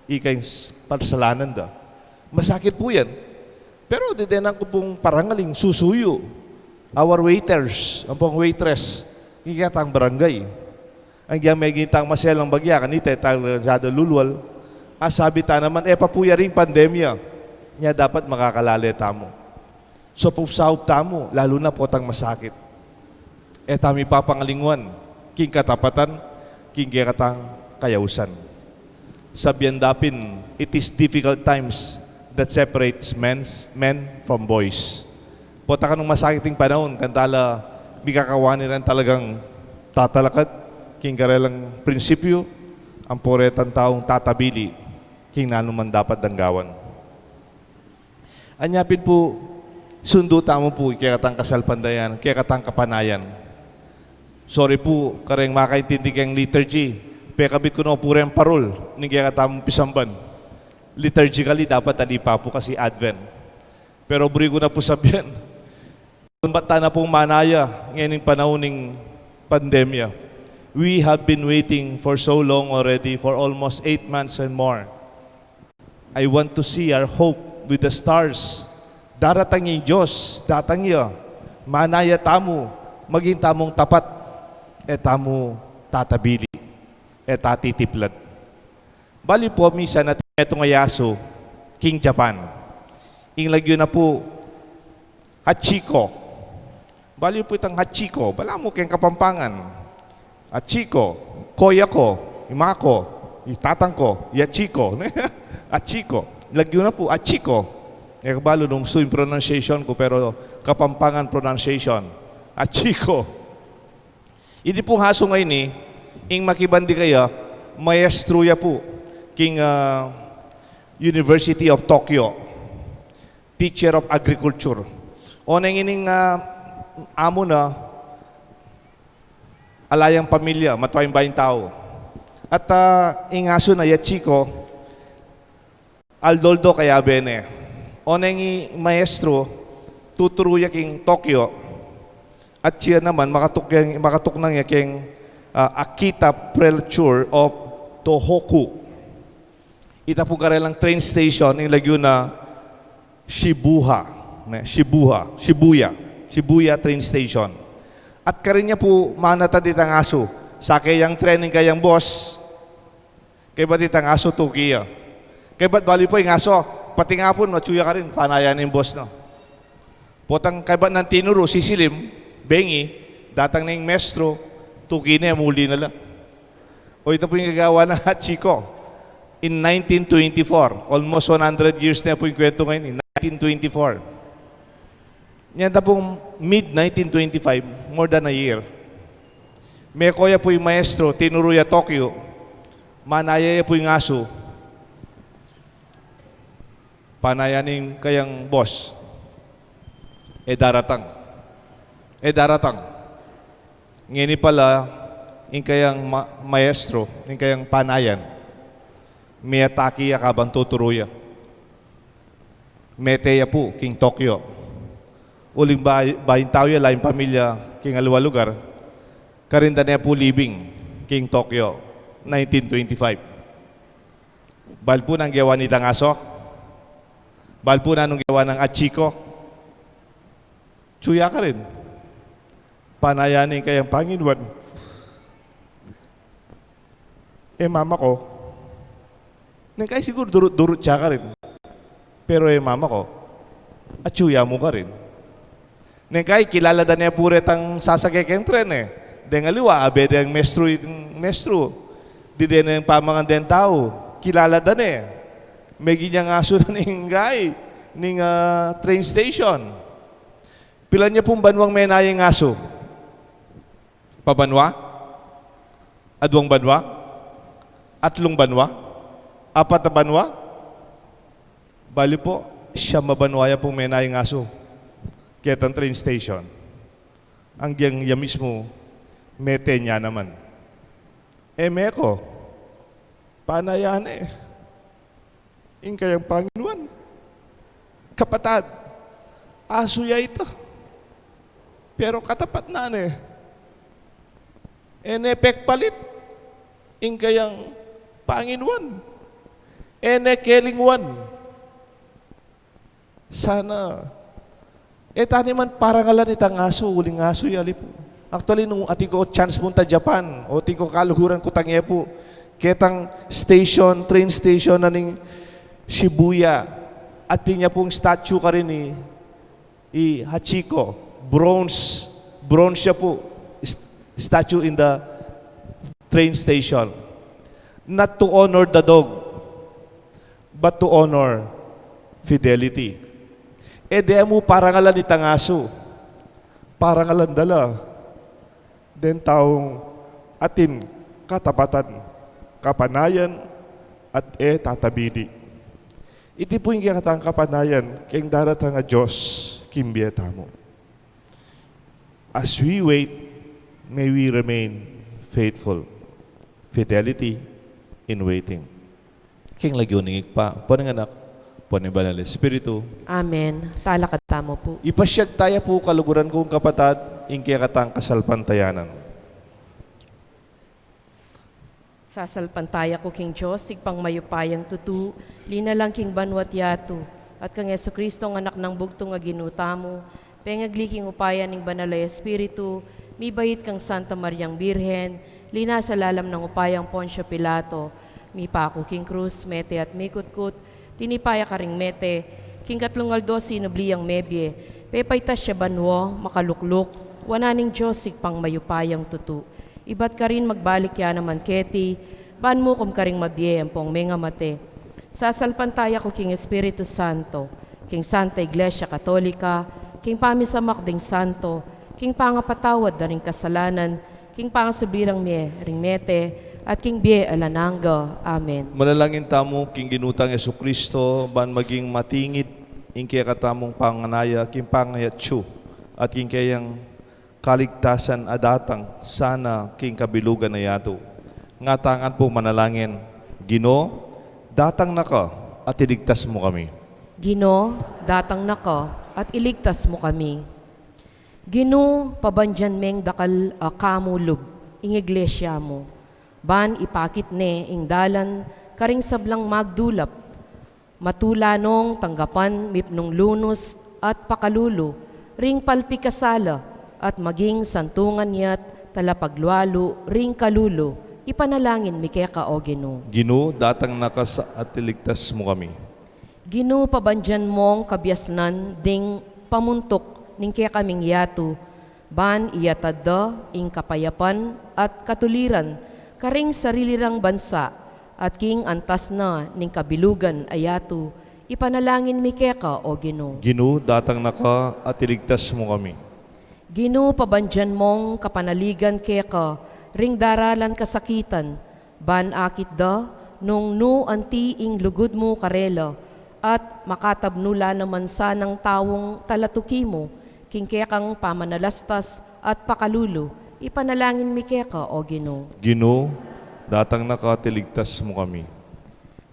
ikang s-, parsalanan da. Masakit pu yan. Pero dedenan ku pung parangaling susuyu. Our waiters, ampong waitress, ing kekatang barangay. Agyang meging tang maselang bagya, kanita e ta masyadu lulwal. Asabi ta naman, e pa pu yaring pandemya. Nya dapat makakalale tamu. Saup-saup tamu, lalu na potang masakit. E ta mi papangalinguan king katapatan, king kekatang kayausan. Sabian da pin, it is difficult times that separates men's, men from boys. Pota kanung masakit ing panaun, kanta la mikakawani reng talagang tatalakad king karelang prinsipyu, ampo retang taung tatabili king nanu man dapat dang gawan. Anya pin pu, sundu tamu pu ing kekatang kasalpantayanan, kekatang kapanayan. Sorry pu kareng makaintindi keng liturgy, pekabit ku no pu reng parul ning kekatamung pisamban. Liturgically, dapat ali pa pu kasi Advent. Pero buri ku na pu sabian, bat ta na pung manaya ngening panaun ning pandemya. We have been waiting for so long already, for almost eight months and more. I want to see our hope with the stars. Daratang ing Dios, datang ya, manaya tamu, maging tamung tapat, e tamu tatabili, e ta titiplad. Bali pu, misan atin metung a yasu king Japan. Ing lagyu na pu, Hachiko. Bali pu itang Hachiko, balamu keng Kapampangan. Hachiko, koya ko, ima ko, i tatang ko, i Hachiko. Hachiko. Lagyu na pu, Hachiko. E ku balu nung su ing pronunciation ku, pero Kapampangan pronunciation. Hachiko. Ini pung asu a ini, ing makibat kaya, maestro ya pu king, ah, University of Tokyo, teacher of agriculture. Oneng ining, ah, amu na, ala yang pamilya, matua ing bayung tau. At, ah, ing asu na, i Hachiko, aldo-aldo kayabe ne. Oneng i maestro, tuturu ya king Tokyo. At siya naman, makatuk-, makatuknang ya king, ah, Akita Prefecture of Tohoku. Ita pu karelang train station, ing lagyu na Shibuha, ne, Shibuha, Shibuya, Shibuya train station. At karin ya pu manatad itang asu, sake yang tren ing kayang boss, kaybat itang asu tuki ya. Kaybat bali pu ing asu, pati nga pu, atsu ya karin, panayan ing boss na. Potang kaybat nang tinuru, sisilim, bengi, datang na ing maestro, tuki ne, muli na la. O, ita pu ing gagawan nang Hachiko. In nineteen twenty-four, almost one hundred years na pu ing kwentu ngeni, nineteen twenty-four. Nyenda pung mid nineteen twenty-five, more than a year, meko ya pu ing maestro, tinuru ya Tokyo, manaya ya pu ing asu, panayan ing kayang boss, e daratang. E daratang. Ngeni pala, ing kayang ma-, maestro, ing kayang panayan, Miyataki ya kabang tuturu ya. Mete ya pu king Tokyo. Uling ba, bayung tau ya, laing pamilya king aliwang lugar, karin da ne pu libing king Tokyo, nineteen twenty-five. Bahul pu nang gewa nitang asu. Bahul pu nang gewa nang Hachiko. Atyu ya karin. Panayan ne ing kayang panginuan. E mama ku. Neng kai siguru durut-durut ya karin. Pero e mama ku. Atyu ya mu karin. Neng kai kilala da ne pu retang sasake keng tren e. Deng aliwa, abe deng mestru, iting mestru. Dide neng pamangan deng tau. Kilala da ne. Meging yang asu na ning kai, ning, ah, train station. Pilan ya pung banuang menayang asu? Pabanua? Aduang banua? Atlung banua? Apat a banua? Bale pu, siam a banua ya pung menayang asu. Ketang train station. Anggiyang ya mismu, mete ne naman. E me ku, panayan ne ing kayang panginuan. Kapatad, asu ya ita. Pero katapat na ne. E ne pekpalit ing kayang panginuan. E ne kelinguan. Sana, e ta ne man parangalan itang asu, uling asu ya ali pu. Actually, nung atin ku chance munta Japan, o atin ku kaluguran kutang e pu ketang station, train station na ning Shibuya, atin ya pung statue karin i, i Hachiko, bronze, bronze ya pu, st-, statue in the train station. Not to honor the dog, but to honor fidelity. E de mu parangalan itang asu, parangalan da la deng taung atin katapatan, kapanayan, at e tatabidi. Iti pu ing kekatang kapanayan keng daratang a Dios king bie tamu. As we wait, may we remain faithful. Fidelity in waiting. King lagyu ning Ibpa, ampo ning Anak, ampo ning Banal a Espiritu. Amen. Talakad tamu pu. Ipasyag taya pu, kaluguran kung kapatad, ing kekatang kasalpantayanan. Sasalpantaya ku king Dios, Ibpang mayupayang tutu, linalang king banua't yatu, at kang Jesucristo, ang Anak nang bugtung a Ginu tamu, pengagli king upaya ning Banal a Espiritu, mibait kang Santa Mariang Birhen, linasa lalam nang upayang Poncio Pilato, mipaku king krus, mete at mikutkut, tinipa ya karing mete, king katlung aldo sinubli yang mebie, pepaitas ya banua, makalukluk wanan ning Dios Ibpang mayupayang tutu. Ibat karin magbalik ya naman keti, ban mukum karing mabie ampong mengamate. Sasalpantaya ku king Espiritu Santo, king Santa Iglesia Katolika, king pamisamak ding santo, king pangapatawad da ring kasalanan, king pangasubli rang mie ring mete, at king bie alang angga. Amen. Manalangin tamu king Ginu tang Jesucristo, ban maging matingid ing kekatamung panganaya king pangayatsu, at king keyang kaligtasan a datang sana king kabilugan a yatu. Nga tang manalangin, Ginu, datang na ka at iligtas mu kami. Ginu, datang na ka at iligtas mu kami. Ginu, pabandian meng dakal a kamu lub ing iglesia mu, ban ipakit ne ing dalan karing sablang magdulap. Matula nong tanggapan mipnung lunus at pakalulu ring palpikasala at maging santungan ya't talapaglualu ring kalulu, ipanalangin mi keka, O Ginu. Ginu, datang na ka sa at iligtas mu kami. Ginu, pabandian mong kabiasnan ding pamuntuk ning kekaming yatu, ban iyatad da ing kapayapan at katuliran karing sarili rang bansa, at king antas na ning kabilugan a yatu, ipanalangin mi keka, O Ginu. Ginu, datang na ka at iligtas mu kami. Ginu, pabandian mong kapanaligan keka ring daralan kasakitan, ban akit da nung nu anti ing lugud mu karela, at makatabnu la naman sanang taung talatuki mu king kekang pamanalastas at pakalulu, ipanalangin mi keka, O Ginu. Ginu, datang na ka at iligtas mu kami.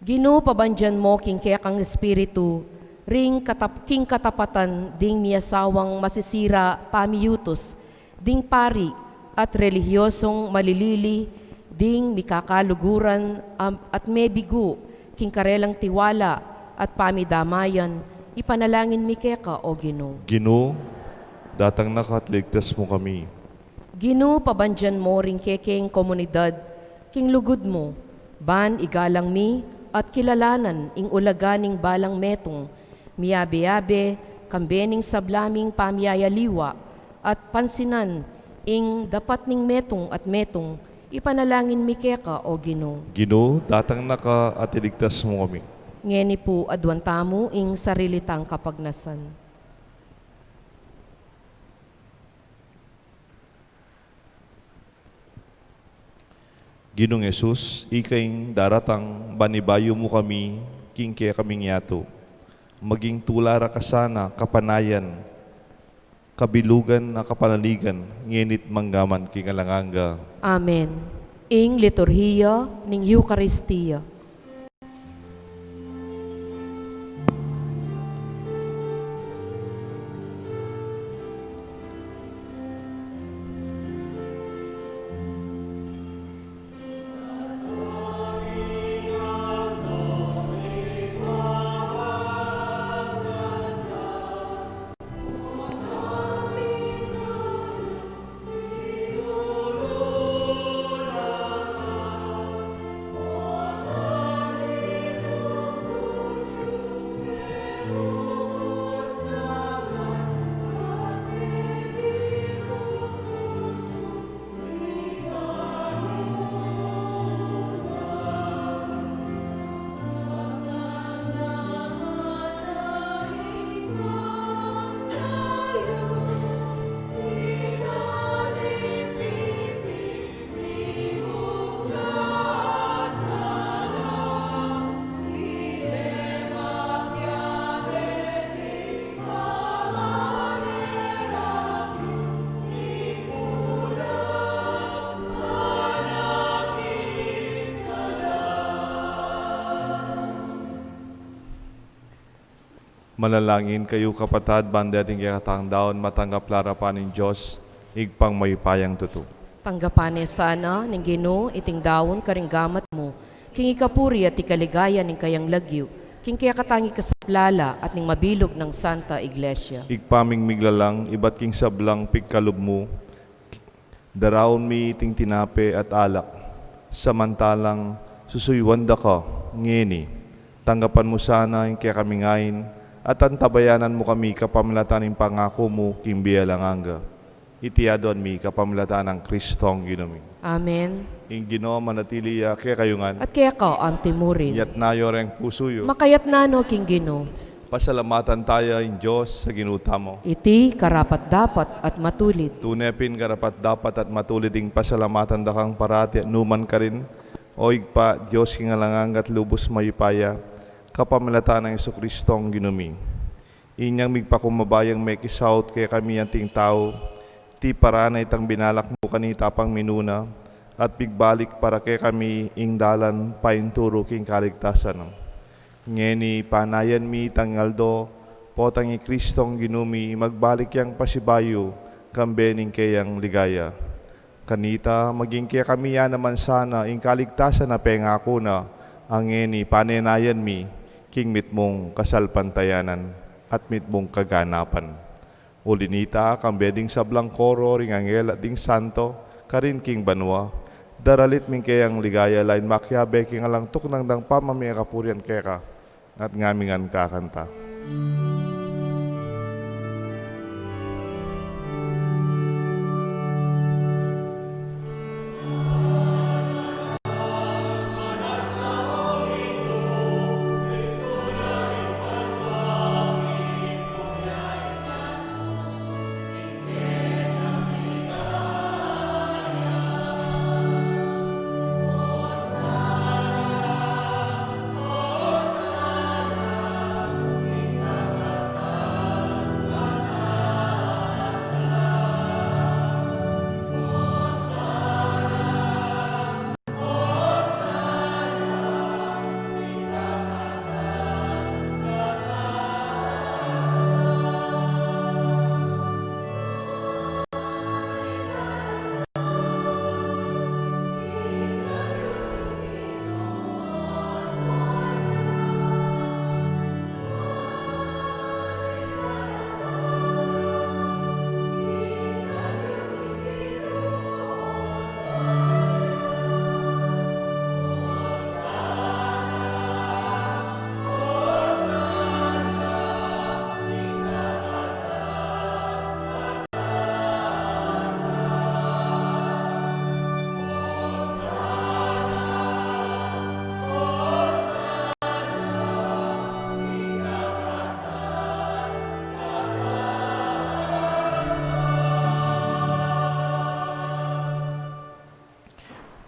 Ginu, pabandian mu king kekang espiritu ring katap-, king katapatan ding miasawang masisira pamiyutus, ding pari at relihiosong malilili, ding mikakaluguran, am-, at mebigu king karelang tiwala at pamidamayan, ipanalangin mi keka, O Ginu. Ginu, datang na ka at ligtas mu kami. Ginu, pabandian mu ring kekeng komunidad king lugud mu, ban igalang mi at kilalanan ing ulaga ning balang metung, miyabe-abe, kambe ning sabla ming pamiyayaliwa, at pansinan ing dapat ning metung at metung, ipanalangin mi keka, O Ginu. Ginu, datang na ka at iligtas mu kami. Ngeni pu, aduan tamu ing sarili tang kapagnasan. Ginung Jesus, ika ing daratang ban ibayu mu kami king kekaming yatu. Maging tula ra ka sana, kapanayan, kabilugan a kapanaligan, ngeni't manggaman king alang angga. Amen. Ing liturhiya ning Eukaristia. Manalangin kayu, kapatad, ban deting kekatang daun matanggap la ring arapan ning Dios, Ibpang mayupayang tutu. Tanggapan ne sana ning Ginu iting daun karing gamat mu, king ikapuri at ikaligaya ning kayang lagyu, king kekatang ikasaplala at ning mabilug nang Santa Iglesia. Ibpa ming miglalang, ibat king sablang pigkalub mu, daraun mi iting tinape at alak, samantalang susuyuan da ka ngeni. Tanggapan mu sana ing kekaming ain, at antabayanan mu kami kapamilatan ning pangaku mu king bie alang angga. Iti aduan mi kapamilatan nang Kristong Ginu mi. Amen. Ing Ginu manatili ya kekayu ngan. At keka anti mu rin. Itas yu reng pusu yu. Makatas no king Ginu. Pasalamatan taya ing Dios a Ginu tamu. Iti karapat-dapat at matulid. Tune pin karapat-dapat at matulid ing pasalamatan da kang parati at nukarin man, O Ibpa, Dios king alang angga at lubus mayupaya, kapamilatan nang Jesucristong Ginu mi. Inyang migpakumbaba yang mekisaut kekami anting tau, tiparan na itang binalak mu kanita pang minuna, at pigbalik para kekami ing dalan paintulu king kaligtasan. Ngeni panayan mi itang aldo, potang i Kristong Ginu mi magbalik yang pasibayu, kambe ning keyang ligaya. Kanita, maging kekami ya naman sana ing kaligtasan a pengaku na, a ngeni panenayan mi, king mitmung kasalpantayanan at mitmung kaganapan. Uli nita, kambe ding sablang koro ring anghel at ding santo, karin king banua, daralit mi ing keyang ligaya lain makiabe king alang tuknang dang pamamie kapurian keka, at ngami ngan kakanta.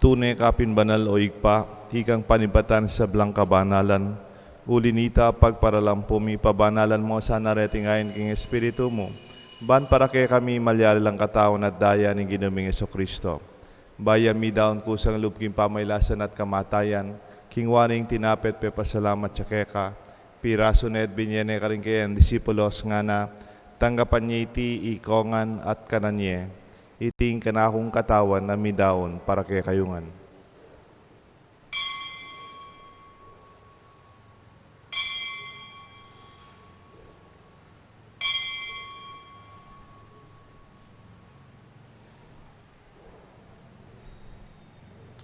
Tune ka pin banal, o Ibpa, ikang panibatan sablang kabanalan. Uli na nita, pagparalampu mi, pabanalan mu sana reting ain king Espiritu mu, ban para kekami malyari lang katawan at daya ning Ginu ming Jesucristo. Bayu mi daun kusang lub king pamailasan at kamatayan, kingwa ne ing tinape at pepasalamat ya keka, pirasu ne at binie ne karing kayang disipulos, ngana: Tanggapan ye iti ikongan at kanan ye. Iti ing kanakung katawan a midaun para kekayu ngan.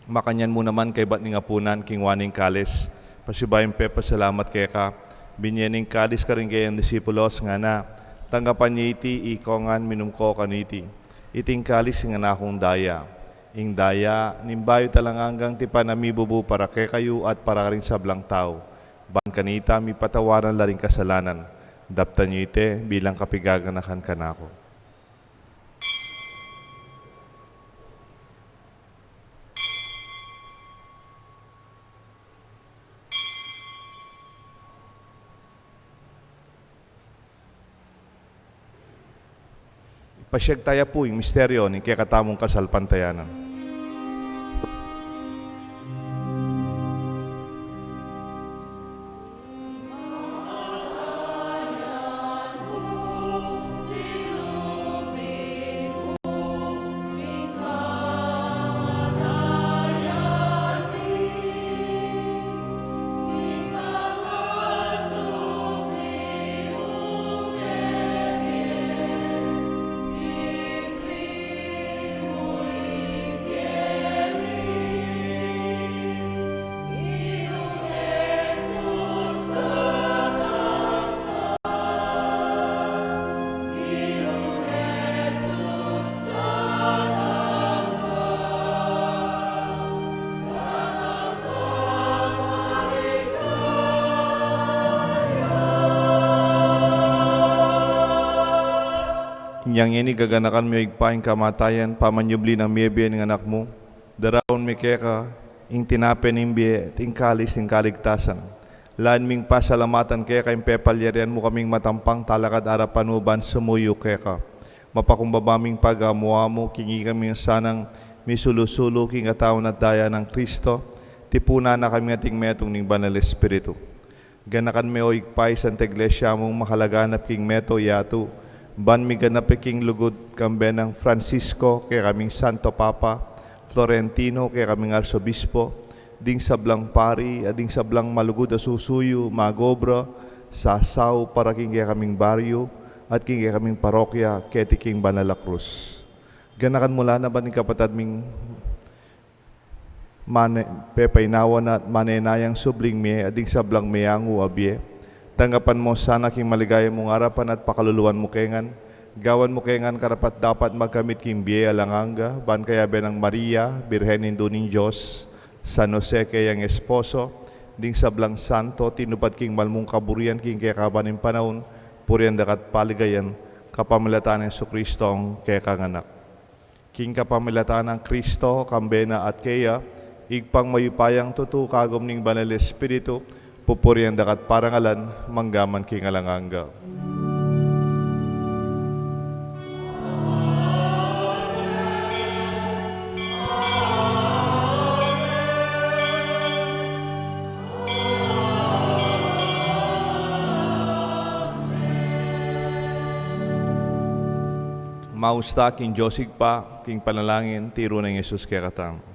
Makanyan mu naman kaybat ning apunan, kingwa ne ing kalis, pasibayu yang pepasalamat keka, binie ne ing kalis karing kayang disipulos, ngana: Tanggapan ye iti ikongan, minum ko kaniti. Iti ing kalis ning kanakung daya, ing daya ning bayu at alang anggang tipan a mibubu para kekayu at para karing sablang tau, ban kanita mipatawaran la ring kasalanan. Daptan yu iti bilang kapaganakan kanaku. Ipasiag taya pu ing misteryu ning kekatamung kasalpantayanan. Inyang ngeni gaganakan mi, o Ibpa, ing kamatayan, pamanyubli nang mie ning Anak mu. Daraun mi keka ing tinape ning bie, ing kalis ning kaligtasan. Lain ming pasalamatan keka ing pepalyarian mu kaming matampang talakad arapan mu ban sumuyu keka. Mapakumbaba ming pagamu-amu king ikami sanang misulu-sulu king katawan at daya nang Kristo, tipunan na kami ating metung ning Banal Espiritu. Ganakan me, o Ibpa, ing Santa Iglesia mung makalaganap king meto yatu, ban miganap ya king lugud kambe nang Francisco, kekaming Santo Papa, Florentino, kekaming Arsobispo, ding sablang pari, at ding sablang malugud a susuyu, mag-obra, sasau para king kekaming baryu, at king kekaming parokya, keti king banal a krus. Ganakan mu la naman ing kapatad ming mane-, pepainawa na at manenayang subling mie, at ding sablang meyangu a bie. Tanggapan mu sana king maligaya mung arapan at pakaluluan mu ke ngan. Gawan mu ke ngan karapat-dapat magkamit king bie alang angga, ban kayabe nang Maria, Birhen Indu ning Dios, San Jose keyang esposo, ding sablang santo, tinupad king mal mung kaburian king kekaban ning panaun, purian da ka at paligayan, kapamilatan nang Jesucristo a kekang Anak. King kapamilatan nang Kristo, kambe na at keya, Ibpang mayupayang tutu, kagum ning Banal Espiritu, pupurian da ka at parangalan, mangga man king alang angga. Maus ta king Dios Ibpa, king panalangin, tiru nang Jesus kekatamu.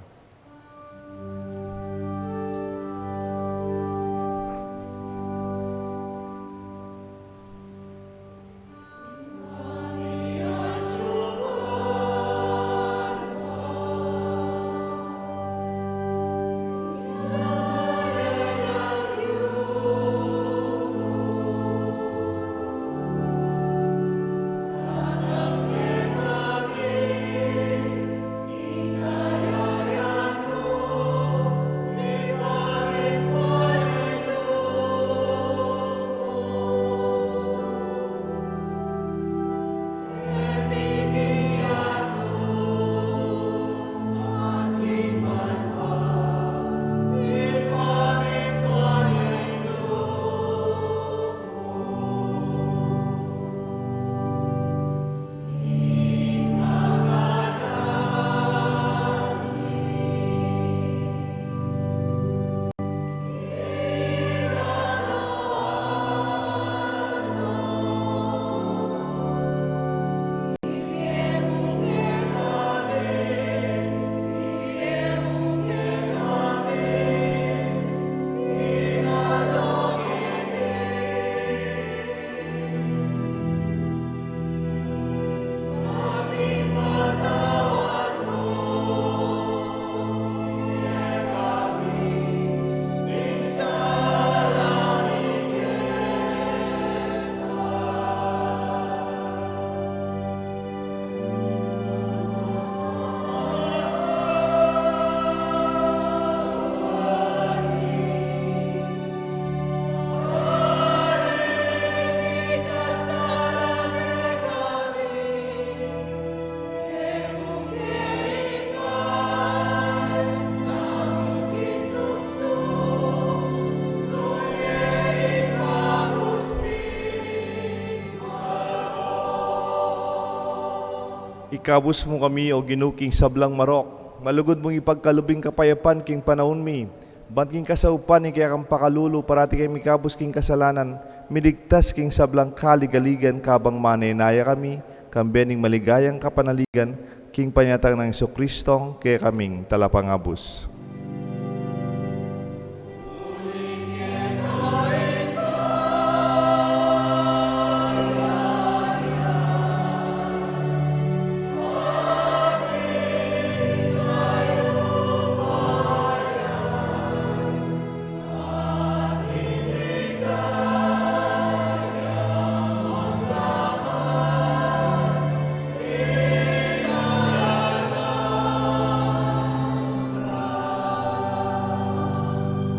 Ikabus mu kami, O Ginu, king sablang marok. Malugud mung ipagkalub ing kapayapan king panaun mi. Ban king kasaupan ning kekang pakalulu, parati kami mikabus king kasalanan, miligtas king sablang kaligaligan, kabang manenaya kami, kambe ning maligayang kapanaligan, king panyatang nang Jesucristo, kekaming Talapangabus.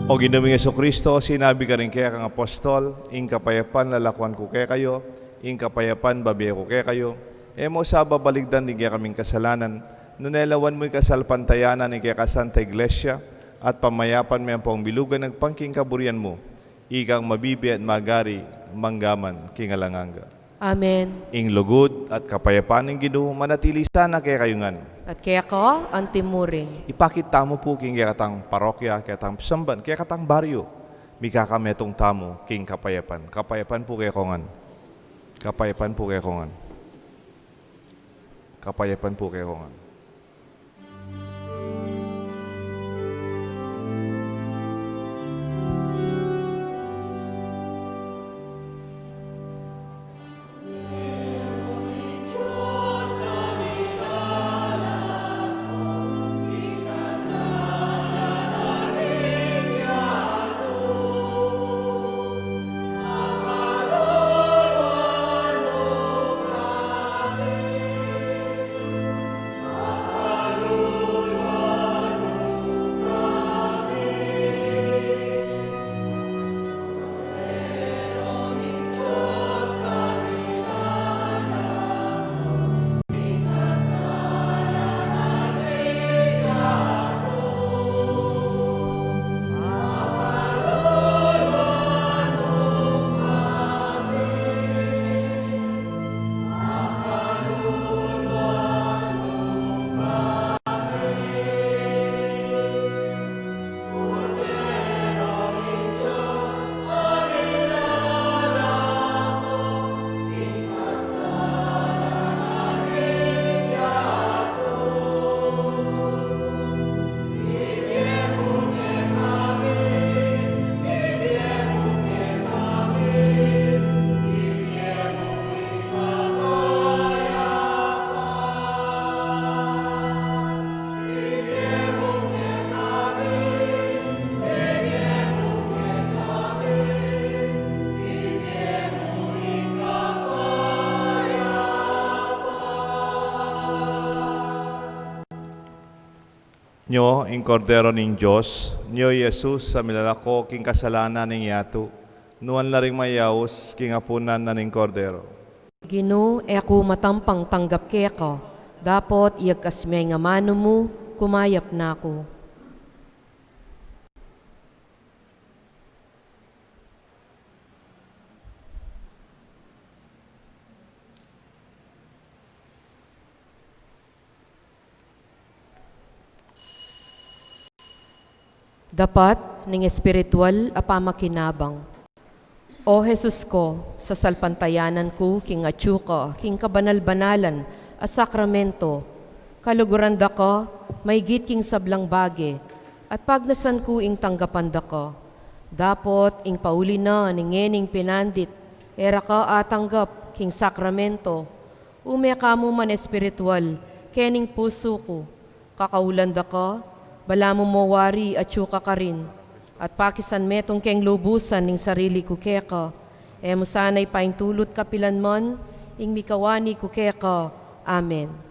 O Ginu ming Jesucristo, sinabi ka ring kekang apostol, ing kapayapan lalakuan ku kekayu, ing kapayapan bibie ku kekayu, e mu sa babaligdan ding kekaming kasalanan, nune lawan mu ing kasalpantayanan ning kekang Santa Iglesia, at pamayapan me ampong bilugan agpang king kaburian mu, ikang mabibie at magari mangga man king alang angga. Amen. Ing lugud at kapayapan ning Ginu manatili sana kekayu ngan. At keka antimurin. Ipakit tamu pu king kekatang parokya, kekatang pasamban, kekatang baryu. Mikakametung tamu king kapayapan. Kapayapan pu kekongan. Kapayapan pu kekongan. Kapayapan pu kekongan. Nyo ing Kordero ning Dios, nyo i Jesus a milalako king kasalanan ning yatu, nuan la ring mayaus king apunan na ning Kordero. Ginu, e ku matampang tanggap keka, dapot iyagkas me ing amanu mu, kumayap na ku. Dapat ning espiritual a pamakinabang. O Jesus ko, sasalpantayanan ku king atyu ka king kabanal-banalan a sakramento, kaluguran da ka maygit king sablang bage, at pagnasan ku ing tanggapan da ka. Dapot ing pauli na ning ngening pinandit, e ra ka atanggap king sakramento, ume ka mu man espiritual kening pusu ku. Kakaulan da ka, balamu mo wari atyu ka karin, at pakisan metung keng lubusan ing sarili ku keka, e mu sana ipaintulut kapilan man ing mikawani ku keka. Amen.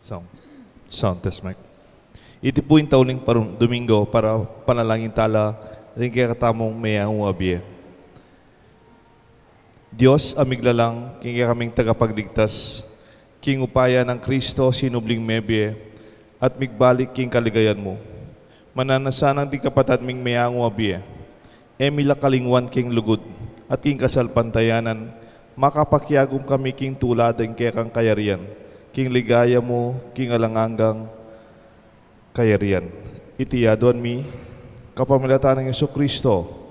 Sound. Sound test mic. Iti pu ing tauling parun-, Domingo para panalangin tala ring kekatamung meangu a bie. Dios a miglalang king kekaming tagapagligtas, king upaya nang Kristo sinubling mebie, at migbalik king kaligayan mu. Mananu na sanang ding kapatad ming meangu a bie, e mi la kalingwan king lugud, at king kasalpantayanan, makapakiagum kami king tula ding kekang kayarian, king ligaya mu, king alang anggang kayarian. Iti aduan mi, kapamilatan nang Jesucristo,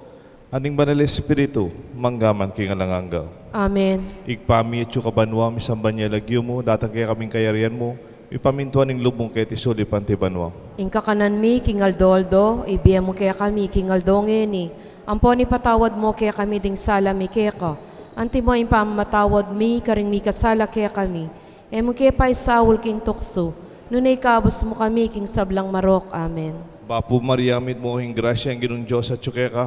at ning Banal Espiritu, mangga man king alang angga. Amen. Ibpa mi, atsu ka banua, misamban ya ing lagyu mu, datang kekaming kayarian mu, mipamintuan ing lub mu keti sulip anti banua. Ing kakanan mi king aldo-aldo, ibie mu kekami king aldo ngeni, ampon ipatawad mu kekami ding sala mi keka, anti mo ing pamamatawad mi karing mikasala kekami, e mu ke paisaul king tuksu, nune ikabus mu kami king sablang marok. Amen. Bapu Maria, mitmu ka king grasya, ing Ginung Dios atsu keka,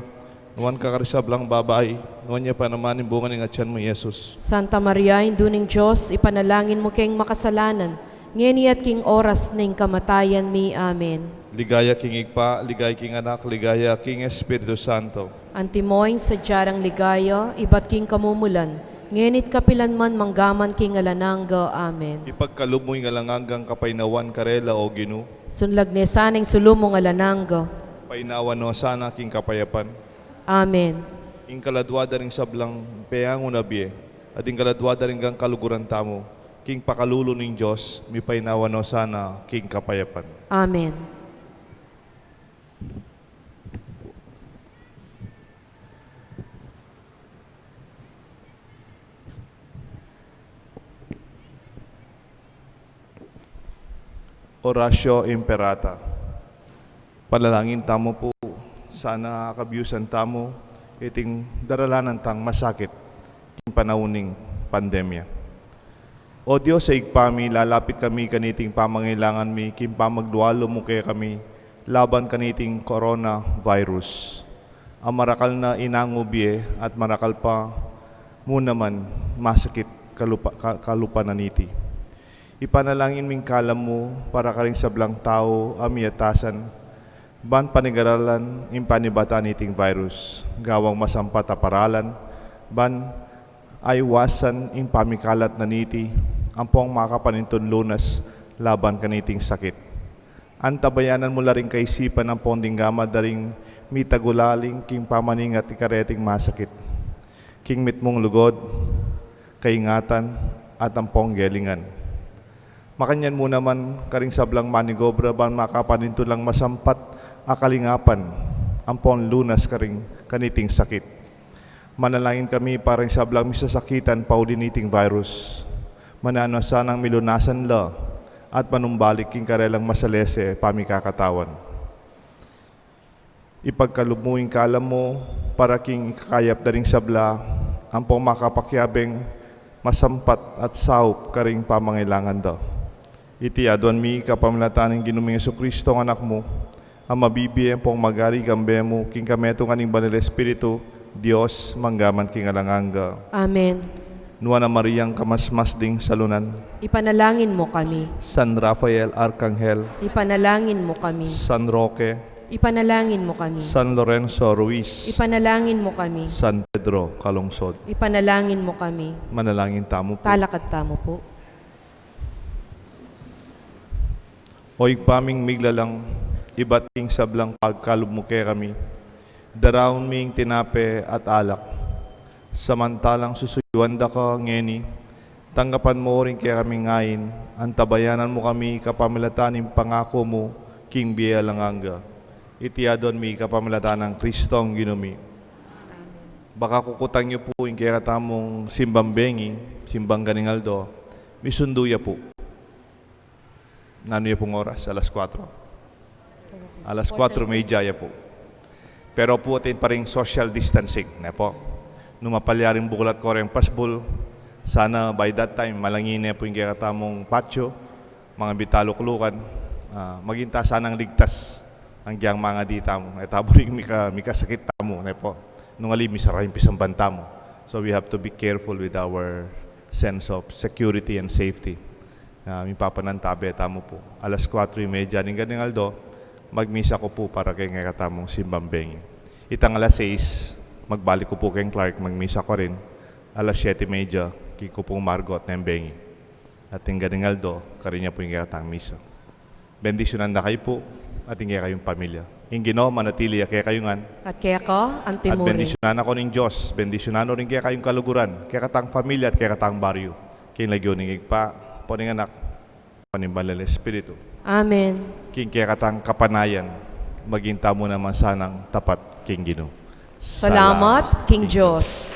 nuan ka karing sablang babai, nuan ya pa naman ing bunga ning atian mu, i Jesus. Santa Maria, Indu ning Dios, ipanalangin mu keng makasalanan, ngeni at king oras ning kamatayan mi. Amen. Ligaya king Ibpa, ligaya king Anak, ligaya king Espiritu Santo. Antimo ing sadya rang ligaya, ibat king kamumulan, ngeni't kapilan man, manggaman king alang angga. Amen. Ipagkalub mu ing alang anggang kapaynawan karela, O Ginu. Sunlag ne sana ing sulu mung alang angga. Paynawan no sana king kapayapan. Amen. Ing kaladua da ring sablang peangu na bie, at ing kaladua da ring kaluguran tamu, king pakalulu ning Dios, mipaynawan no sana king kapayapan. Amen. Oratio Imperata. Panalangin tamu pu, sana akabiusan tamu iting daralanan tang masakit king panaun ning pandemya. O Dios a Ibpa mi, lalapit kami kaniting pamangailangan mi king pamaglualu mu kekami laban kaniting coronavirus, a marakal na inangu bie at marakal pa mu naman masakit kalupa-, ka-, kalupa na niti. Ipanalangin mi ing kalam mu para karing sablang tau a miatasan, ban panigaralan ing panibatan niting virus, gawang masampat a paralan, ban aiwasan ing pamikalat na niti, ampong makapanintun lunas laban kaniting sakit. Antabayanan mu la ring kaisipan ampong ding gama da ring mitagulaling king pamaningat king kareting masakit, king mitmung lugud, kaingatan, at ampong gelingan. Makanyan mu naman karing sablang manigobra ban makapanintun lang masampat a kalingapan ampong lunas karing kaniting sakit. Manalangin kami para ring sablang misasakitan pauli niting virus. Mananu na sanang milunasan la at manumbalik king karelang masalese pamikakatawan. Ipagkalub mu ing kalam mu para king ikakayap da ring sabla, ampong makapakiabeng masampat at saup karing pamangailangan da. Iti aduan mi kapamilatan ning Ginu ming Jesucristo, a Anak mu, a mabibie ampong magari kambe mu, king kametungan ning Banal Espiritu, Dios, mangga man king alang angga. Amen. Nuan a Mariang kamasmas ding salunan, ipanalangin mu kami. San Rafael Arkanghel, ipanalangin mu kami. San Roque, ipanalangin mu kami. San Lorenzo Ruiz, ipanalangin mu kami. San Pedro Calungsod, ipanalangin mu kami. Manalangin tamu pu. Talakad tamu pu. O Ibpa ming miglalang, ibat king sablang pagkalub mu kekami, daraun mi ing tinape at alak, samantalang susuyuan da ka ngeni, tanggapan mu ring kekaming ain, antabayanan mu kami kapamilatan ning pangaku mu king bie alang angga. Iti aduan mi kapamilatan nang Kristong Ginu mi. Baka kukutang yu pu ing kekatamung simbang bengi, simbang ganing aldo, misundu ya pu. Nanu ya pung oras? Alas kuatro? Alas kuatro medya ya pu. Pero pu, atin pa ring social distancing, ne pu. Nung mapalya ring bukulat ko ring pasbul, sana by that time, malangi ne pu ing kekatamung patio, mangabit taluklukan, ah, maging ta sanang ligtas, anggiyang mangadi tamu. E ta buring mika-, mikasakit tamu, ne pu. Nung ali misara ing pisamban tamu. So we have to be careful with our sense of security and safety. Na mipapanantabe tamu pu. Alas kuatro y media ning ganing aldo, magmisa ku pu para keng kekatamung simbang bengi. Itang alas sais, magbalik ku pu keng Clark, magmisa ku rin. Alas siyete y media, kinku pung Margot neng bengi. At ing ganing aldo, karin ya pu ing kekatang misa. Bendisyunan da kayu pu, at ing kekayung pamilya. Ing Ginu manatili ya kekayu ngan. At keka antimurin. Bendisyunan na kayu ning Dios, bendisyunan na rin kekayung kaluguran, kekatang pamilya at kekatang baryu. King lagyu ning Ibpa, ampo ning Anak, ampo ning Banal a Espiritu. Amen. King kekatang kapanayan, maging tamu naman sanang tapat king Ginu. Salamat king Dios.